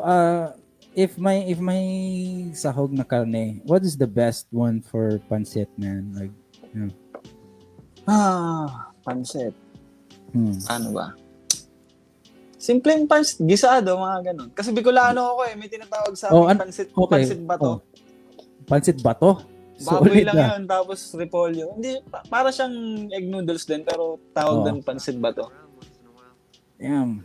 if may sahog na karne, what is the best one for pancit, man? Like, you know. Pancit. Ano ba? Simpleng pancit, gisado, mga ganun. Kasi Bicolano ako eh, may tinatawag sa amin pancit bato. Pancit bato? Baboy lang yun, tapos repolyo. Hindi, para siyang egg noodles din, pero tawag din pancit bato. Damn,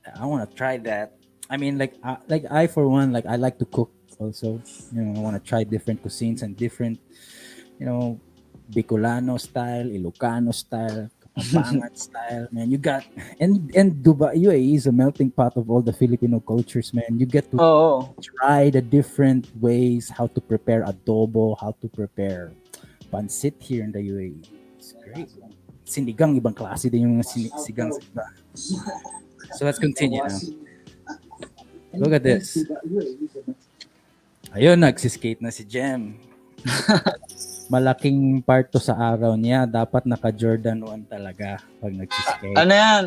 I want to try that. I mean, like I for one, like I like to cook also. You know, I want to try different cuisines and different, you know, Bicolano style, Ilocano style, Kapampangan style. Man, you got and Dubai, UAE is a melting pot of all the Filipino cultures. Man, you get to try the different ways how to prepare adobo, how to prepare pancit here in the UAE. It's great. Sinigang, ibang klase din yung sinigang sa iba. So let's continue now. Look at this. Ayun, nagsiskate na si Jem. Malaking part to sa araw niya. Dapat naka-Jordan 1 talaga pag nagsiskate. Ano yan?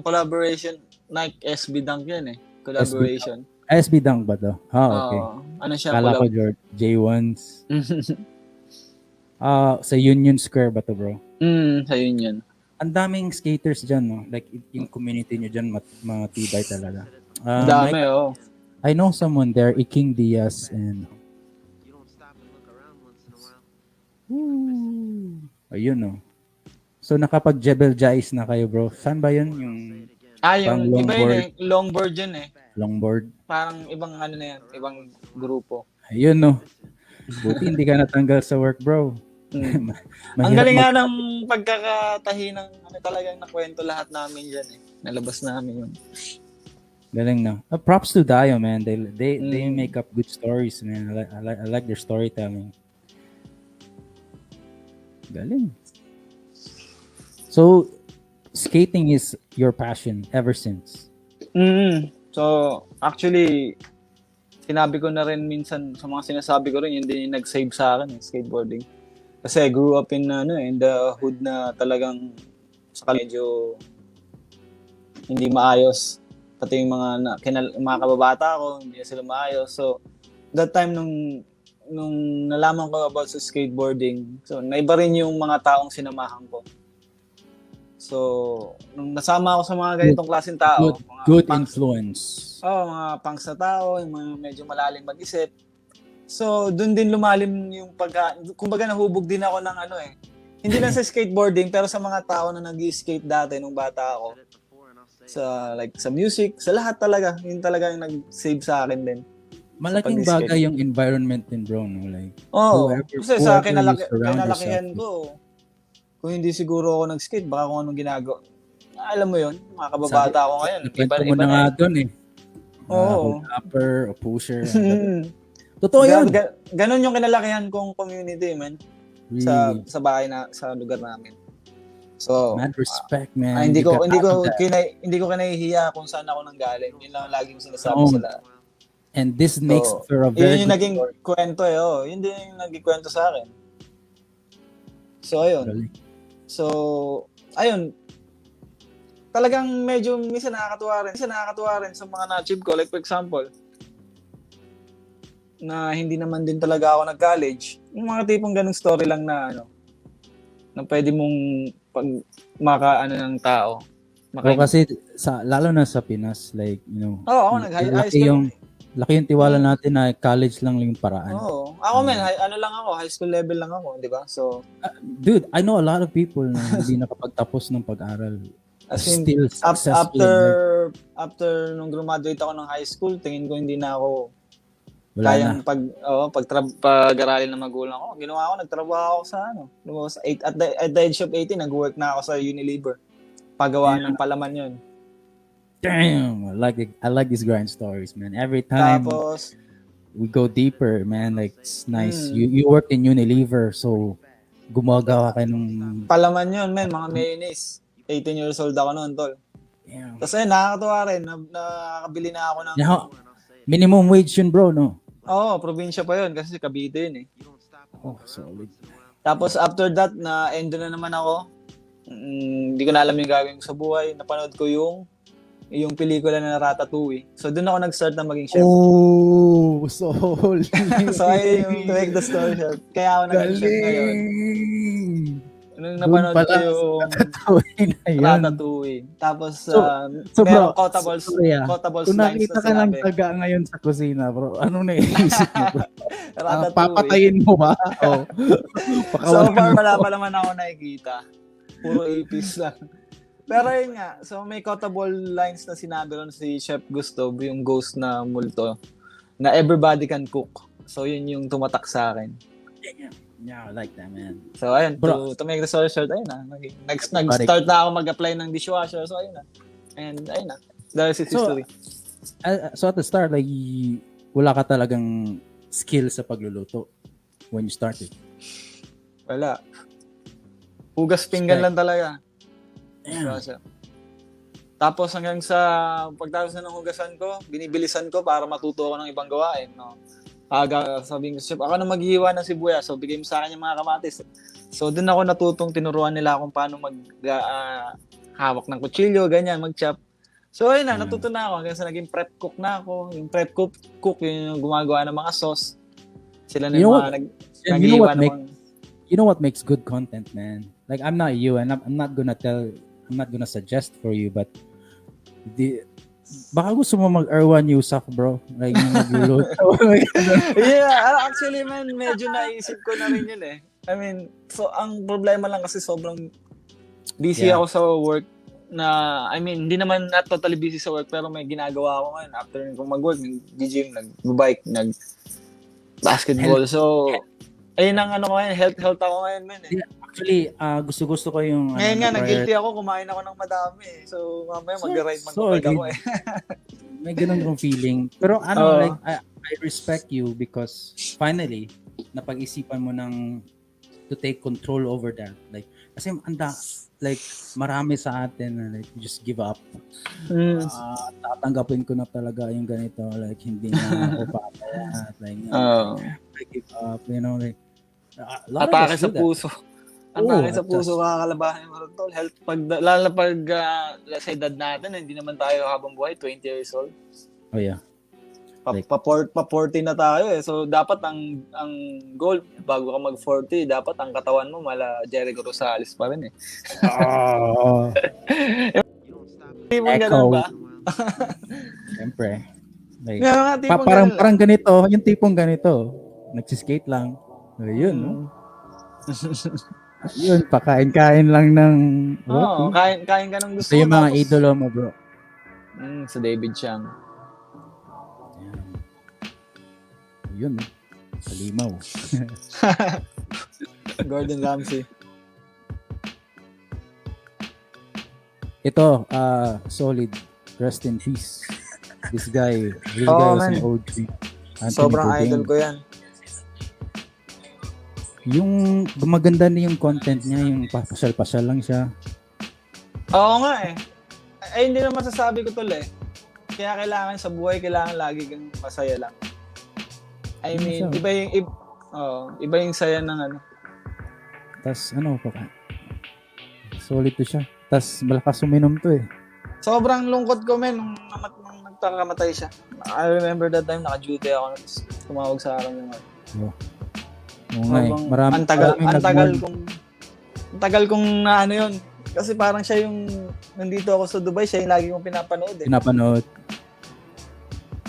Collaboration. Nike SB Dunk yan eh. Collaboration. SB Dunk ba to? Okay. Ano siya? Kala ko J1s. Sa Union Square ba to, bro? Sa Union. Ang daming skaters dyan, no? Like, yung community nyo dyan, matibay talaga. Dami, I know someone there, Iking Diaz, and... Ayun, no? So, nakapag-Jebel Jais na kayo, bro. Saan ba yun? Yung iba yun eh. Longboard yun eh. Longboard? Parang ibang ano na yan. Ibang grupo. Ayun, no? Buti hindi ka natanggal sa work, bro. Ang galing nga ng pagkakatahi ng talagang nakwento lahat namin dyan eh. Nalabas namin yun. Galing na. Props to Dio, man. They make up good stories, man. I like their storytelling. Galing. So, skating is your passion ever since? So, actually, sinabi ko na rin minsan sa mga sinasabi ko rin, yun din yung nag-save sa akin, skateboarding. Kasi I grew up in the hood na talagang sa medyo hindi maayos. Pati yung mga kababata ko, hindi sila maayos. So, that time nung nung nalaman ko about sa skateboarding, so naiba rin yung mga taong sinamahan ko. So, nung nasama ako sa mga ganitong klaseng tao, Good mga punks, influence. mga punks na tao, yung mga medyo malalim mag-isip. So, doon din lumalim yung kumbaga nahubog din ako ng hindi lang sa skateboarding, pero sa mga tao na nag-skate dati nung bata ako. Sa music, sa lahat talaga. Yun talaga yung nag-save sa akin din. Malaking bagay yung environment din, bro. No? Like, kasi sa whoever you surround kinalakihan yourself ko, kung hindi siguro ako nag-skate, baka kung anong ginagawa. Alam mo yun, mga kababata ako ngayon. Kwento mo na nga doon eh. Oo. Upper, pusher. Totoo yun. Ganon yung kinalakihan kong community, man. Really. Sa bahay sa lugar namin. So, mad respect, man. hindi ko kinahihiya kung saan ako nanggaling. Yun lang laging sinasabi sa lahat. And this makes for a very yun yung naging kwento Yun din yung naging kwento sa akin. So, ayun. Really? So, ayun. Talagang medyo minsan nakakatuwa rin sa mga na-achieve ko. Like, for example, na hindi naman din talaga ako nag-college. Yung mga tipong ganung story lang na na pwede mong ng tao. Kasi lalo na sa Pinas, like, ako nag-high school. Laki yung tiwala natin na college lang yung paraan. Oo. Ako lang ako, high school level lang ako, di ba? So, dude, I know a lot of people na hindi nakapagtapos ng pag-aral. As in, still successful. After nung graduate ako ng high school, tingin ko hindi na ako kayang pag-aralin ng magulang ko. Ginawa ko, nagtrabaho ako sa at the age of 18, nag-work na ako sa Unilever. Pagawa ng palaman yun. Damn, I like these grind stories, man. Every time Tapos, we go deeper, man, like it's nice. You worked in Unilever, so gumagawa ka ng palaman yun, man, mga mayonnaise. 18 years old ako noon, tol. Damn. Tapos nakakatuwa rin, nakakabili na ako ng minimum wage yun, bro, no? Oo, probinsya pa yun kasi Cavite yun eh. Oh, solid. Tapos after that, na-endo na naman ako. Hindi ko na alam yung gagawin ko sa buhay. Napanood ko yung pelikula na Ratatouille. So doon ako nag-start na maging chef. Oh, solid. So ayun yung to make the story short. Kaya ako naging chef ngayon. Nung napanood ko yung Ratatouille. Tapos merong quotables kung lines nakita na ka ng sinabi. taga ngayon sa kusina, bro, ano naisip mo? Ratatouille. Papatayin mo ba? Oh. So far, wala pa naman ako nakikita. Puro ipis lang. Pero yun nga, so may quotable lines na sinabi ron si Chef Gusto, yung ghost na multo, na everybody can cook. So yun yung tumatak sa akin. Yeah, I like that, man. So ayun, Bro, to make the story short, ayun na. Nag-start na ako mag-apply ng dishwasher, so ayun na. And ayun na. That is history. So at the start, like, wala ka talagang skill sa pagluluto when you started? Wala. Hugas pinggan lang talaga. Damn. Tapos hanggang sa pagtapos na ng hugasan ko, binibilisan ko para matuto ako ng ibang gawain. No? Sabihin ko, Chef, ako na maghihiwa ng sibuyas. So, bigay mo sa akin yung mga kamatis. So, doon ako natutong tinuruan nila kung paano hawak ng kutsilyo, ganyan, mag-chop. So, ayun na, natuto na ako. Hanggang sa naging prep cook na ako. Yung prep cook, yung gumagawa ng mga sauce. Sila na yung mga naghihiwa ng You know what makes good content, man? Like, I'm not you, and I'm not gonna suggest for you, but baka gusto mo mag-Erwan Yusuf, bro. Like, yung magluluto. Yeah, actually, man, medyo naisip ko na rin yun eh. I mean, so, ang problema lang kasi sobrang busy ako sa work na, I mean, hindi naman not totally busy sa work, pero may ginagawa ako ngayon. After kong mag-work, nag-gym, nag-bike, nag-basketball. So, ayun ang ano ko ngayon, health ako ngayon, man eh. Actually, gusto ko yung... Ngayon nga, nag-guilty ako, kumain ako ng madami eh. So, mamaya mag-ride mag-bike ako eh. May ganun kong feeling. Pero like, I respect you because finally, napag-isipan mo ng to take control over that. Like, kasi like, marami sa atin na like, just give up. Tatanggapin ko na talaga yung ganito. Like, hindi na ako papayat. Like, I give up, you know, like, atake sa puso. Atake sa puso kakakalabahan mo rin tol. Health, lalo pag sa edad natin, hindi naman tayo habang buhay, 20 years old. Oh yeah. pa 40 na tayo eh. So dapat ang goal bago ka mag 40, dapat ang katawan mo mala Jericho Rosales pa rin eh. Oh, Tipong Echo. ganun ba? siyempre. Like, May mga tipong parang ganun. parang ganito, yung tipong ganito. Nagsiskate lang. Ayun, no? Yun, pakain-kain lang ng Oo, roti. kain ka ng gusto Ito yung mga tapos- idolo mo, bro. Sa David Chang. Yun, no? Sa limaw. Gordon Ramsay. Ito, solid. Rest in peace. This guy, this Oo, guy was man. an OG. Anthony Sobrang Bourdain. idol ko yan. Yung maganda na yung content niya, yung pasyal-pasyal lang siya. Oo nga eh. Ay, hindi na masasabi ko tol eh. Kaya kailangan sa buhay, kailangan lagi kang masaya lang. I Yun mean, siya. iba yung saya ng ano. Tapos ano pa ka? Solid to siya. Tapos malakas uminom to eh. Sobrang lungkot ko men nung nagkakamatay siya. I remember that time naka-duty ako tapos tumawag sa akin yung Oo nga eh. Marami, ang tagal nag-mourn. ang tagal kong na ano yun. Kasi parang siya yung nandito ako sa Dubai, siya yung lagi kong pinapanood eh. Pinapanood.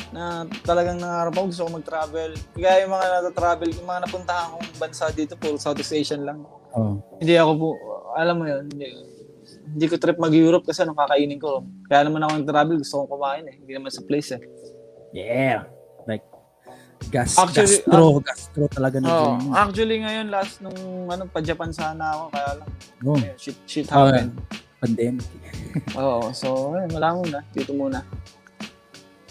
Na talagang nangarap ako, gusto ko mag-travel. Kaya yung mga nata-travel, yung mga napuntahan kong bansa dito, puro Southeast Asian lang. Oh. Hindi ako po, alam mo yun, hindi ko trip mag-Europe kasi anong kakainin ko. Kaya naman ako nag-travel, gusto kong kumain eh. Hindi naman sa place eh. Yeah. Like, Actually, gastro talaga na Oh, journey. actually ngayon, last nung pa-Japan sana ako, kaya lang, Oh, ayun, shit happened. pandemic. Oo, so, ayun, wala muna. Dito muna.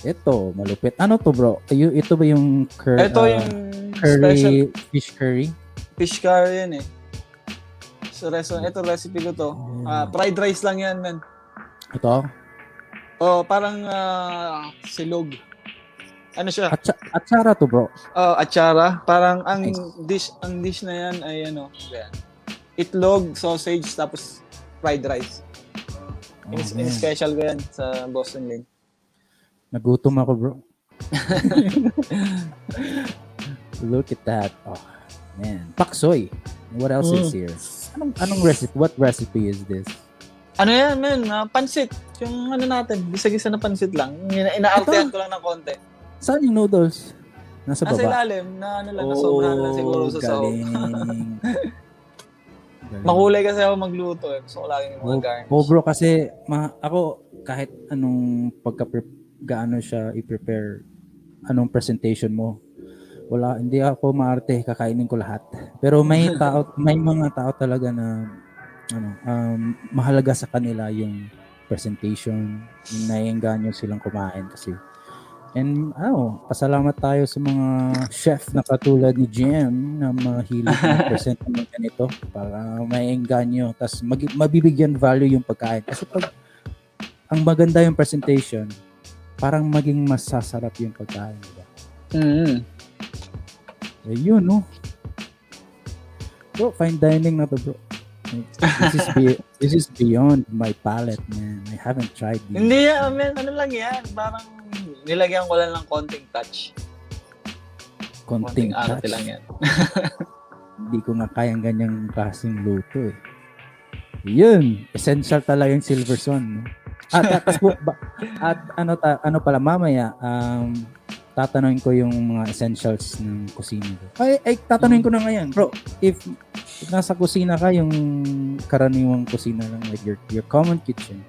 Ito, malupit. Ano to, bro? Ito ba yung Ito yung curry, special fish curry? fish curry yan eh. So, ito recipe ko to. Fried rice lang yan, man. Ito? Oh, parang silog. Ano siya? Atsara to, bro. Atsara. Parang ang Nice. dish na yan ay ano, yan. Itlog, sausage, tapos fried rice. Oh, man. In-special ko yan sa Boston Lane. Nagutom ako, bro. Look at that. Oh, man. Paksoy. What else is here? Anong recipe? What recipe is this? Ano yan, man? Pansit. Yung ano natin, gisa-gisa na pansit lang. Inaartehan ko lang ng konti. Saan yung noodles? Nasa Nasa baba? ilalim, na ano lang, nasobrahan lang siguro sa sahog. galing. Makulay kasi ako magluto eh. Gusto ko lagi yung mga garnish. Bro, kasi ako kahit anong gaano siya i-prepare, anong presentation mo, hindi ako maarte, kakainin ko lahat. Pero may mga tao talaga na mahalaga sa kanila yung presentation, yung naiengganyo silang kumain kasi. And pasalamat tayo sa mga chef na katulad ni Jem na mahilig na present ng ganito para maiengganyo. Tapos mabibigyan value yung pagkain. Kasi pag ang maganda yung presentation, parang maging masasarap yung pagkain. Diba? Ayun, no? Bro, fine dining na to, bro. This is beyond my palate, man. I haven't tried this. Hindi yan, man. Ano lang yan? Parang nilagyan ko lang ng konting touch. Konting touch. arte lang yan. Hindi ko nga kayang ganyang klaseng luto eh. Yun, essential talaga yung Silver Swan. No? Ano pala, mamaya, tatanungin ko yung mga essentials ng kusina ko. Tatanungin ko na ngayon. Bro, if nasa kusina ka, yung karaniwang kusina lang, like your common kitchen,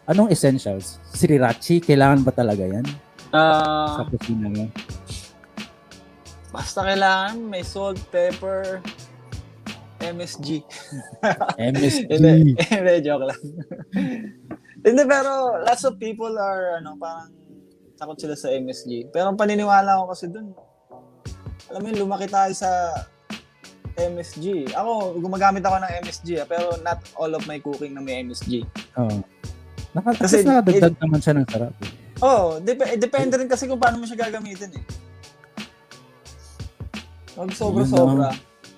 anong essentials? Sriracha, kailangan ba talaga yan? Sa kusina mo? Basta kailangan may salt, pepper, MSG. MSG. Hindi, joke lang. Hindi, pero lots of people are, parang takot sila sa MSG. Pero ang paniniwala ko kasi dun, alam mo yun, lumaki tayo sa MSG. Ako, gumagamit ako ng MSG, pero not all of my cooking na may MSG. Oo. Kasi nakadagdag naman siya ng sarap. Depende rin kasi kung paano mo siya gagamitin eh. Huwag sobra-sobra.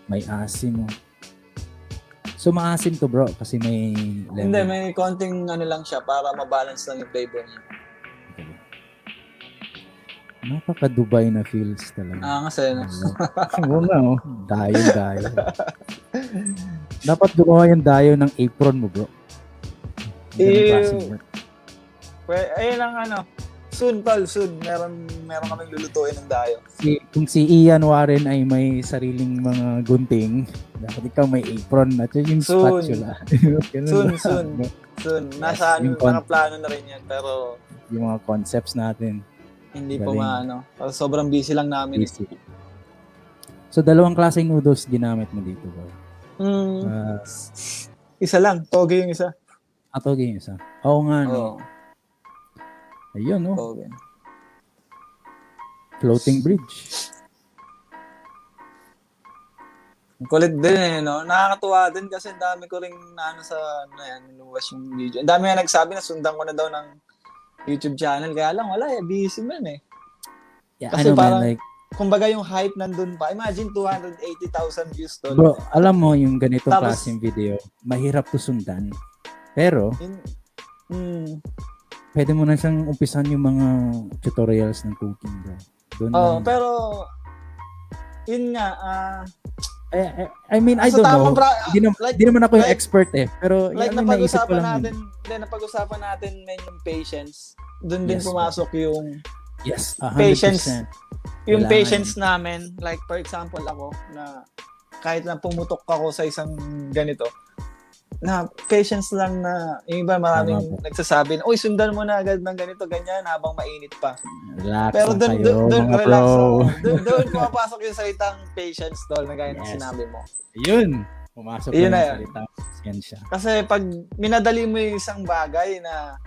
May asim mo. So maasim to, bro, kasi may lemon. Hindi, may konting lang siya para mabalance lang yung flavor niya. Napaka-Dubai na feels talaga. Kasi, no? Oo nga, oh. Dayo. Dapat gumawa yung dayo ng apron mo, bro. Ganun klaseng work. Ayun ang soon, tol, soon. Meron kaming lulutuin ng dayo. Kung si Ian Warren ay may sariling mga gunting, dapat ikaw may apron at yung Soon. spatula. Soon. Nasa nakaplano na rin yan, pero yung mga concepts natin. hindi pa maano. Sobrang busy lang namin. Busy. So, 2 klaseng noodles ginamit mo dito, bro. Isa lang. Toge yung isa. Toge yung isa. Oo nga, no? Oo. Ayun, no? Toge. Floating bridge. Kulit din no? Nakakatuwa din kasi dami ko ring niluwas yung video. Ang dami nga nagsabi na sundan ko na daw ng YouTube channel. Kaya lang, wala busy man eh. Yeah, Kasi parang, like, kumbaga yung hype nandun pa. Imagine 280,000 views tol. bro, alam mo yung ganitong Tapos, klaseng video, mahirap to sundan. Pero, pwede mo na siyang umpisan yung mga tutorials ng cooking, bro. Doon pero, yun nga, I mean, I don't know. Hindi naman ako yung expert eh. Pero like yung naisip ko lang. napag-usapan natin men yung patience. Doon din Yes, pumasok yung 100%. patience. Yung Kailangan patience namin. Like for example ako na kahit na pumutok ako sa isang ganito, na patience lang na yung iba maraming nagsasabi na, uy, sundan mo na agad ng ganito, ganyan habang mainit pa. Relax Pero lang doon kayo, mga relax bro. doon pumapasok yung salitang patience tol na gaya ng sinabi mo. Yun. Pumasok Yun na na yung yun. salita. Yan siya. Kasi pag minadali mo yung isang bagay na,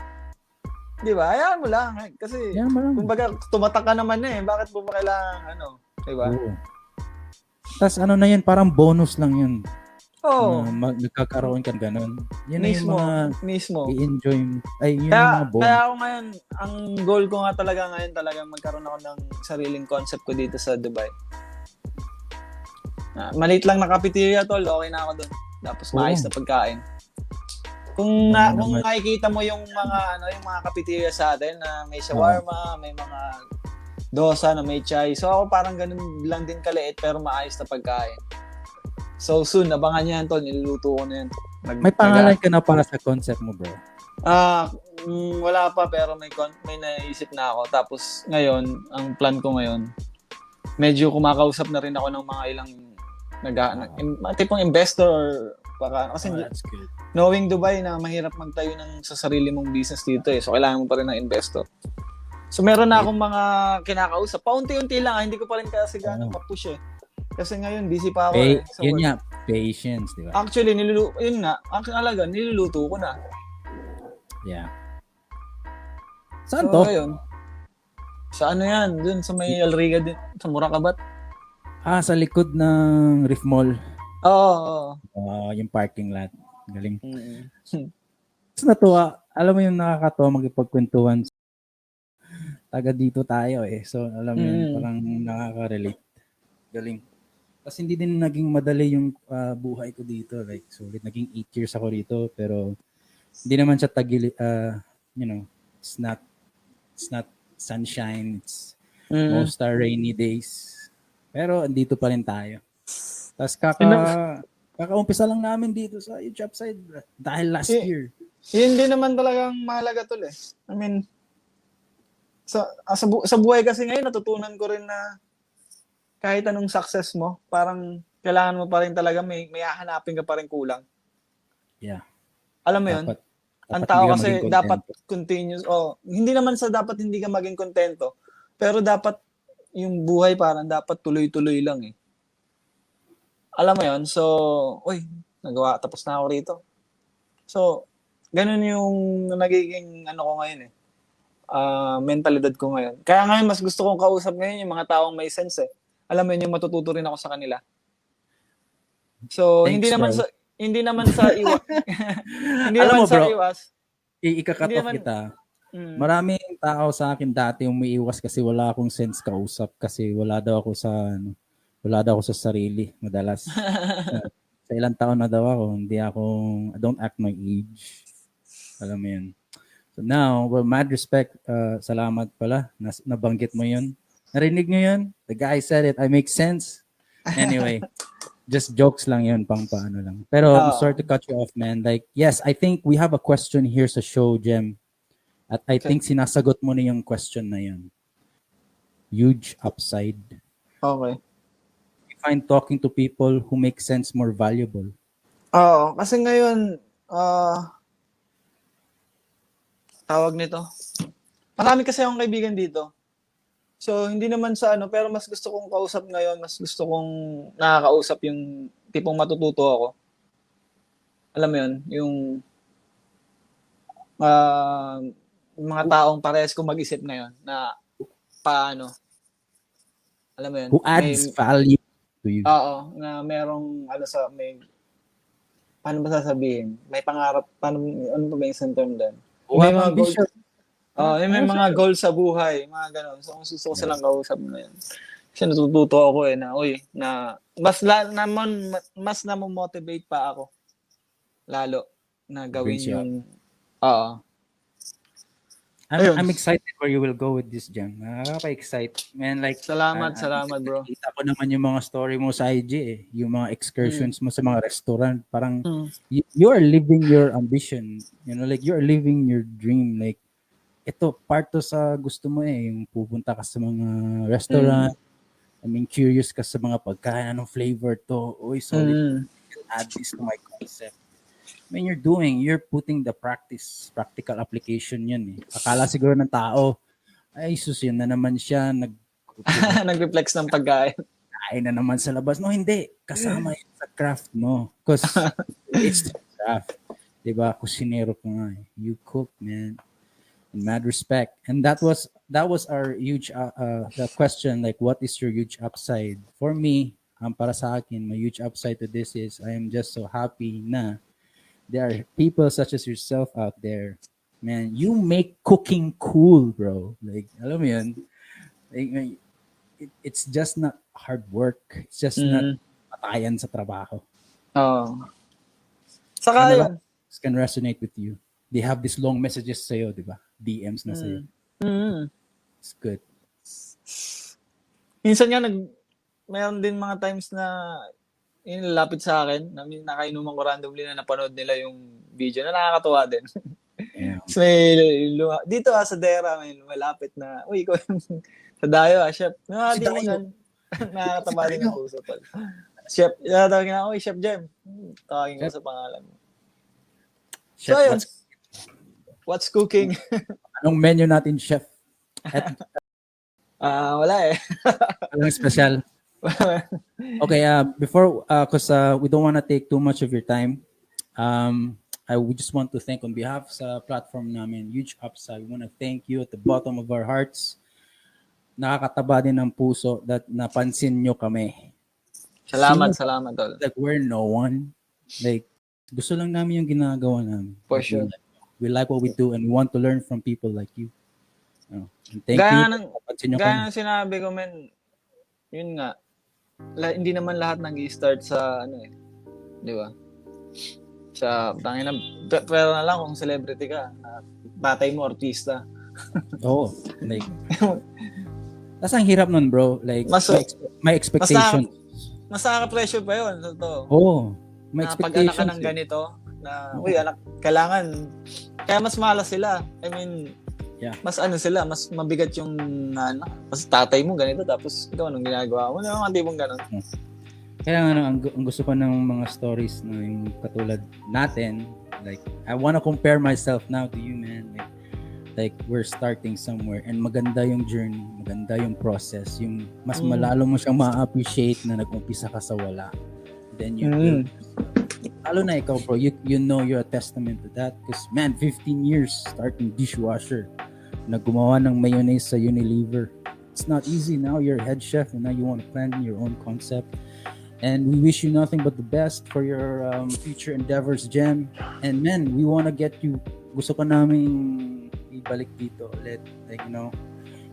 di ba, hayaan mo lang. Kasi, Yan, marami. kumbaga, tumatak ka naman bakit mo ba kailangan, di ba? Oo. Tapos ano na yun, parang bonus lang yun. Oo. Nagkakaroon ka ganun. Yun na yung mga Mismo. i-enjoy. Ay, yun yung mga bonus. Kaya ako ngayon, ang goal ko nga talaga ngayon magkaroon ako ng sariling concept ko dito sa Dubai. Maliit lang na cafeteria tol, okay na ako doon. Tapos maayos na pagkain. Kung nakikita mo yung mga cafeteria sa atin na may shawarma, may mga dosa na may chai. So ako parang ganun lang din kaliit pero maayos na pagkain. So soon, abangan niyo yan tol, niluluto ko na yan. May pangalan ka na para sa concept mo, bro? Wala pa pero may naisip na ako. Tapos ngayon, ang plan ko ngayon, medyo kumakausap na rin ako ng mga ilang tipong investor or kasi that's good. Knowing Dubai na mahirap magtayo ng sa sarili mong business dito so kailangan mo pa rin ng investor. So meron na akong mga kinakausap. Paunti-unti lang, hindi ko pa rin kasi ganun ma-push Kasi ngayon busy pa ako Yun nga, patience, di ba? Actually, niluluto ko na. Yeah. Saan to? Ayun. Sa yan? Dun sa may Alriga din, sa Murakabat. Sa likod ng Reef Mall. Oo. Yung parking lot. Galing. Mm-hmm. Tapos natuwa, alam mo yung nakakatawa magkipagkwentuhan. Taga dito tayo So, alam mo yun, parang nakaka-relate. Galing. Tapos hindi din naging madali yung buhay ko dito. Like, solid. Naging 8 years ako rito. Pero, hindi naman siya it's not sunshine. It's most are rainy days. Pero, andito pa rin tayo. Tapos, kakaumpisa lang namin dito sa job site dahil last year. Yun din naman talagang mahalaga tol I mean, sa buhay kasi ngayon, natutunan ko rin na kahit anong success mo, parang kailangan mo pa rin talaga may hahanapin ka pa rin kulang. Yeah. Alam mo yun? Ang tao kasi dapat continuous. Hindi naman sa dapat hindi ka maging kontento, pero dapat yung buhay parang dapat tuloy-tuloy lang Alam mo yun? So, tapos na ako rito. So, ganun yung nagiging ko ngayon mentalidad ko ngayon. Kaya ngayon, mas gusto kong kausap ngayon yung mga taong may sense Alam mo yun, yung matututo rin ako sa kanila. So, thanks, hindi naman sa iwas. Hindi alam naman mo, sa bro, iwas. Ika-cut off kita. Maraming tao sa akin dati yung umiiwas kasi wala akong sense kausap kasi wala daw ako sa sarili madalas. Sa ilang taon na daw ako, I don't act my age. Alam mo yun. So now, mad respect, salamat pala, nabanggit mo yun. Narinig nyo yun? The guy said it. I make sense. Anyway, just jokes lang yun, pang paano lang. Pero I'm sorry to cut you off, man. Like, yes, I think we have a question here sa show, Jem. At I think sinasagot mo na yung question na yun. Huge upside. Okay. You find talking to people who make sense more valuable. Oo, kasi ngayon, tawag nito. Marami kasi akong kaibigan dito. So, hindi naman sa ano, pero mas gusto kong kausap ngayon, mas gusto kong nakakausap yung tipong matututo ako. Alam mo yun, yung mga taong parehas kong mag-isip ngayon na paano. Alam mo yun? Who adds value to you. Oo, na merong, paano ba sasabihin? May pangarap, ano ba yung isang term doon? May mga goals. May mga goals sa buhay, mga gano'n. So, kung gusto ko silang kausap na yun. Kasi natututo ako na mas na-motivate pa ako. Lalo na gawin yung, I'm excited where you will go with this, Jem. Nakaka-excite. Man, like, salamat bro. Kita ko naman yung mga story mo sa IG eh. Yung mga excursions mo sa mga restaurant. Parang, you are living your ambition. You know, like, you are living your dream. Like, ito, part to sa gusto mo eh. Yung pupunta ka sa mga restaurant. I mean, curious ka sa mga pagkain. Anong flavor to? Uy, solid. Add this to my concept. I mean, you're putting the practical application yun eh. Akala siguro ng tao, ay sus, yun na naman siya, nag-reflex ng pagkain. Kain na naman sa labas. No, hindi. Kasama yun sa craft mo. Because it's the craft. Diba? Kusinero ka nga eh. You cook, man. In mad respect. And that was our huge the question, like, what is your huge upside? For me, para sa akin, my huge upside to this is I am just so happy na there are people such as yourself out there. Man, you make cooking cool, bro. Like, alam mo yun? Like, it's just not hard work. It's just not patayan sa trabaho. Saka yun. Can resonate with you. They have these long messages sa'yo, di ba? DMs na sa'yo. It's good. Minsan nga, mayroon din mga times na lapit sa akin, na nakainuman ko randomly na napanood nila yung video na nakakatuwa din. Yeah. So, dito sa Dera, may malapit na, uy, ikaw yung sa Dayo, chef. Di mo yan. Nakakataba din ang puso. Chef, tawagin na, uy, Chef Jem. Tawagin ko sa pangalan mo. Chef, so, yun. What's cooking? Anong menu natin, Chef? Wala eh. Walang special. Okay, before, because we don't want to take too much of your time, we just want to thank on behalf sa platform namin, Huge Upside. We want to thank you at the bottom of our hearts. Nakakataba din ng puso that napansin nyo kami. Salamat tol. Like, we're no one. Like, gusto lang namin yung ginagawa namin. For sure. We like what we do and we want to learn from people like you. And thank you. Gaya ng sinabi ko, men, yun nga, hindi naman lahat nag-i-start sa di ba? Sa pero na lang kung celebrity ka, batay mo artista. Oo, like tas ang hirap nun, bro. Like, may expectation. Mas nakaka-pressure pa yun, totoo. Oo, may expectation. Pag anak ka ng ganito, na, uy, anak, kailangan, kaya mas malas sila. I mean, mas sila, mas mabigat yung mas tatay mo ganito, tapos ikaw anong ginagawa mo? Ano ang mong ganun? Kaya ang gusto ko ng mga stories na yung katulad natin, like, I wanna compare myself now to you, man. Like we're starting somewhere and maganda yung journey, maganda yung process, yung mas malalo mo siyang ma-appreciate na nag-umpisa ka sa wala. Then you lalo na ikaw, bro, you know you're a testament to that because, man, 15 years starting dishwasher na gumawa ng mayonnaise sa Unilever. It's not easy. Now you're a head chef and now you want to plan your own concept. And we wish you nothing but the best for your future endeavors, Jem. And man, we want to get you, gusto ko namin ibalik dito ulit. Like, you know,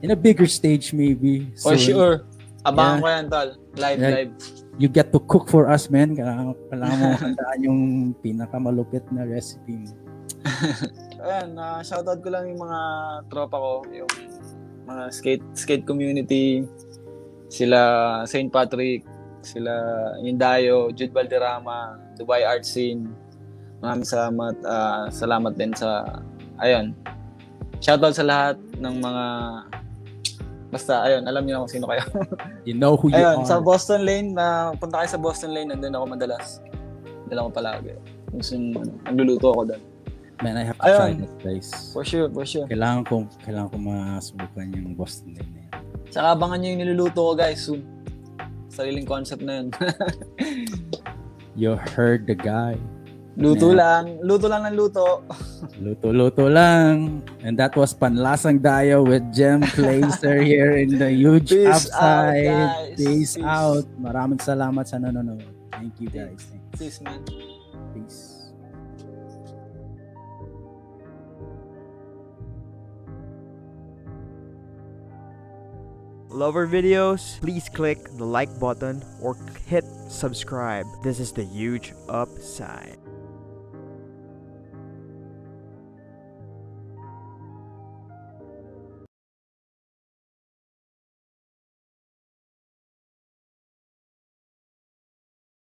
in a bigger stage maybe. For sure. Abangan ko yan, tol. Live. You get to cook for us, man. Kailangan mo handaan yung pinakamalupit na recipe mo. Ayan, shoutout ko lang yung mga tropa ko, yung mga skate community, sila Saint Patrick, sila Indayo, Jude Valderrama, Dubai Art Scene. Maraming salamat. Salamat din sa, ayun, shoutout sa lahat ng mga, basta, ayun, alam niyo na kung sino kayo. You know who you Ayun, are. sa Boston Lane, punta kayo sa Boston Lane, nandun ako madalas. Nandun ako palagi. Nagluluto ako doon. Man, I have to Ayun. try this place. For sure. Kailangan ko masubukan yung Boston Lane na yan. Tsaka abangan nyo yung niluluto ko, guys, soon. Sariling concept na yun. You heard the guy. Luto Man. lang ng luto. Luto lang. And that was Panlasang Dayo with Jem Placer here in the huge Peace upside. out, guys. Peace Peace. out. Maraming salamat sa nanonood. Thank you guys. Peace, man. Peace. Love our videos? Please click the like button or hit subscribe. This is the huge upside.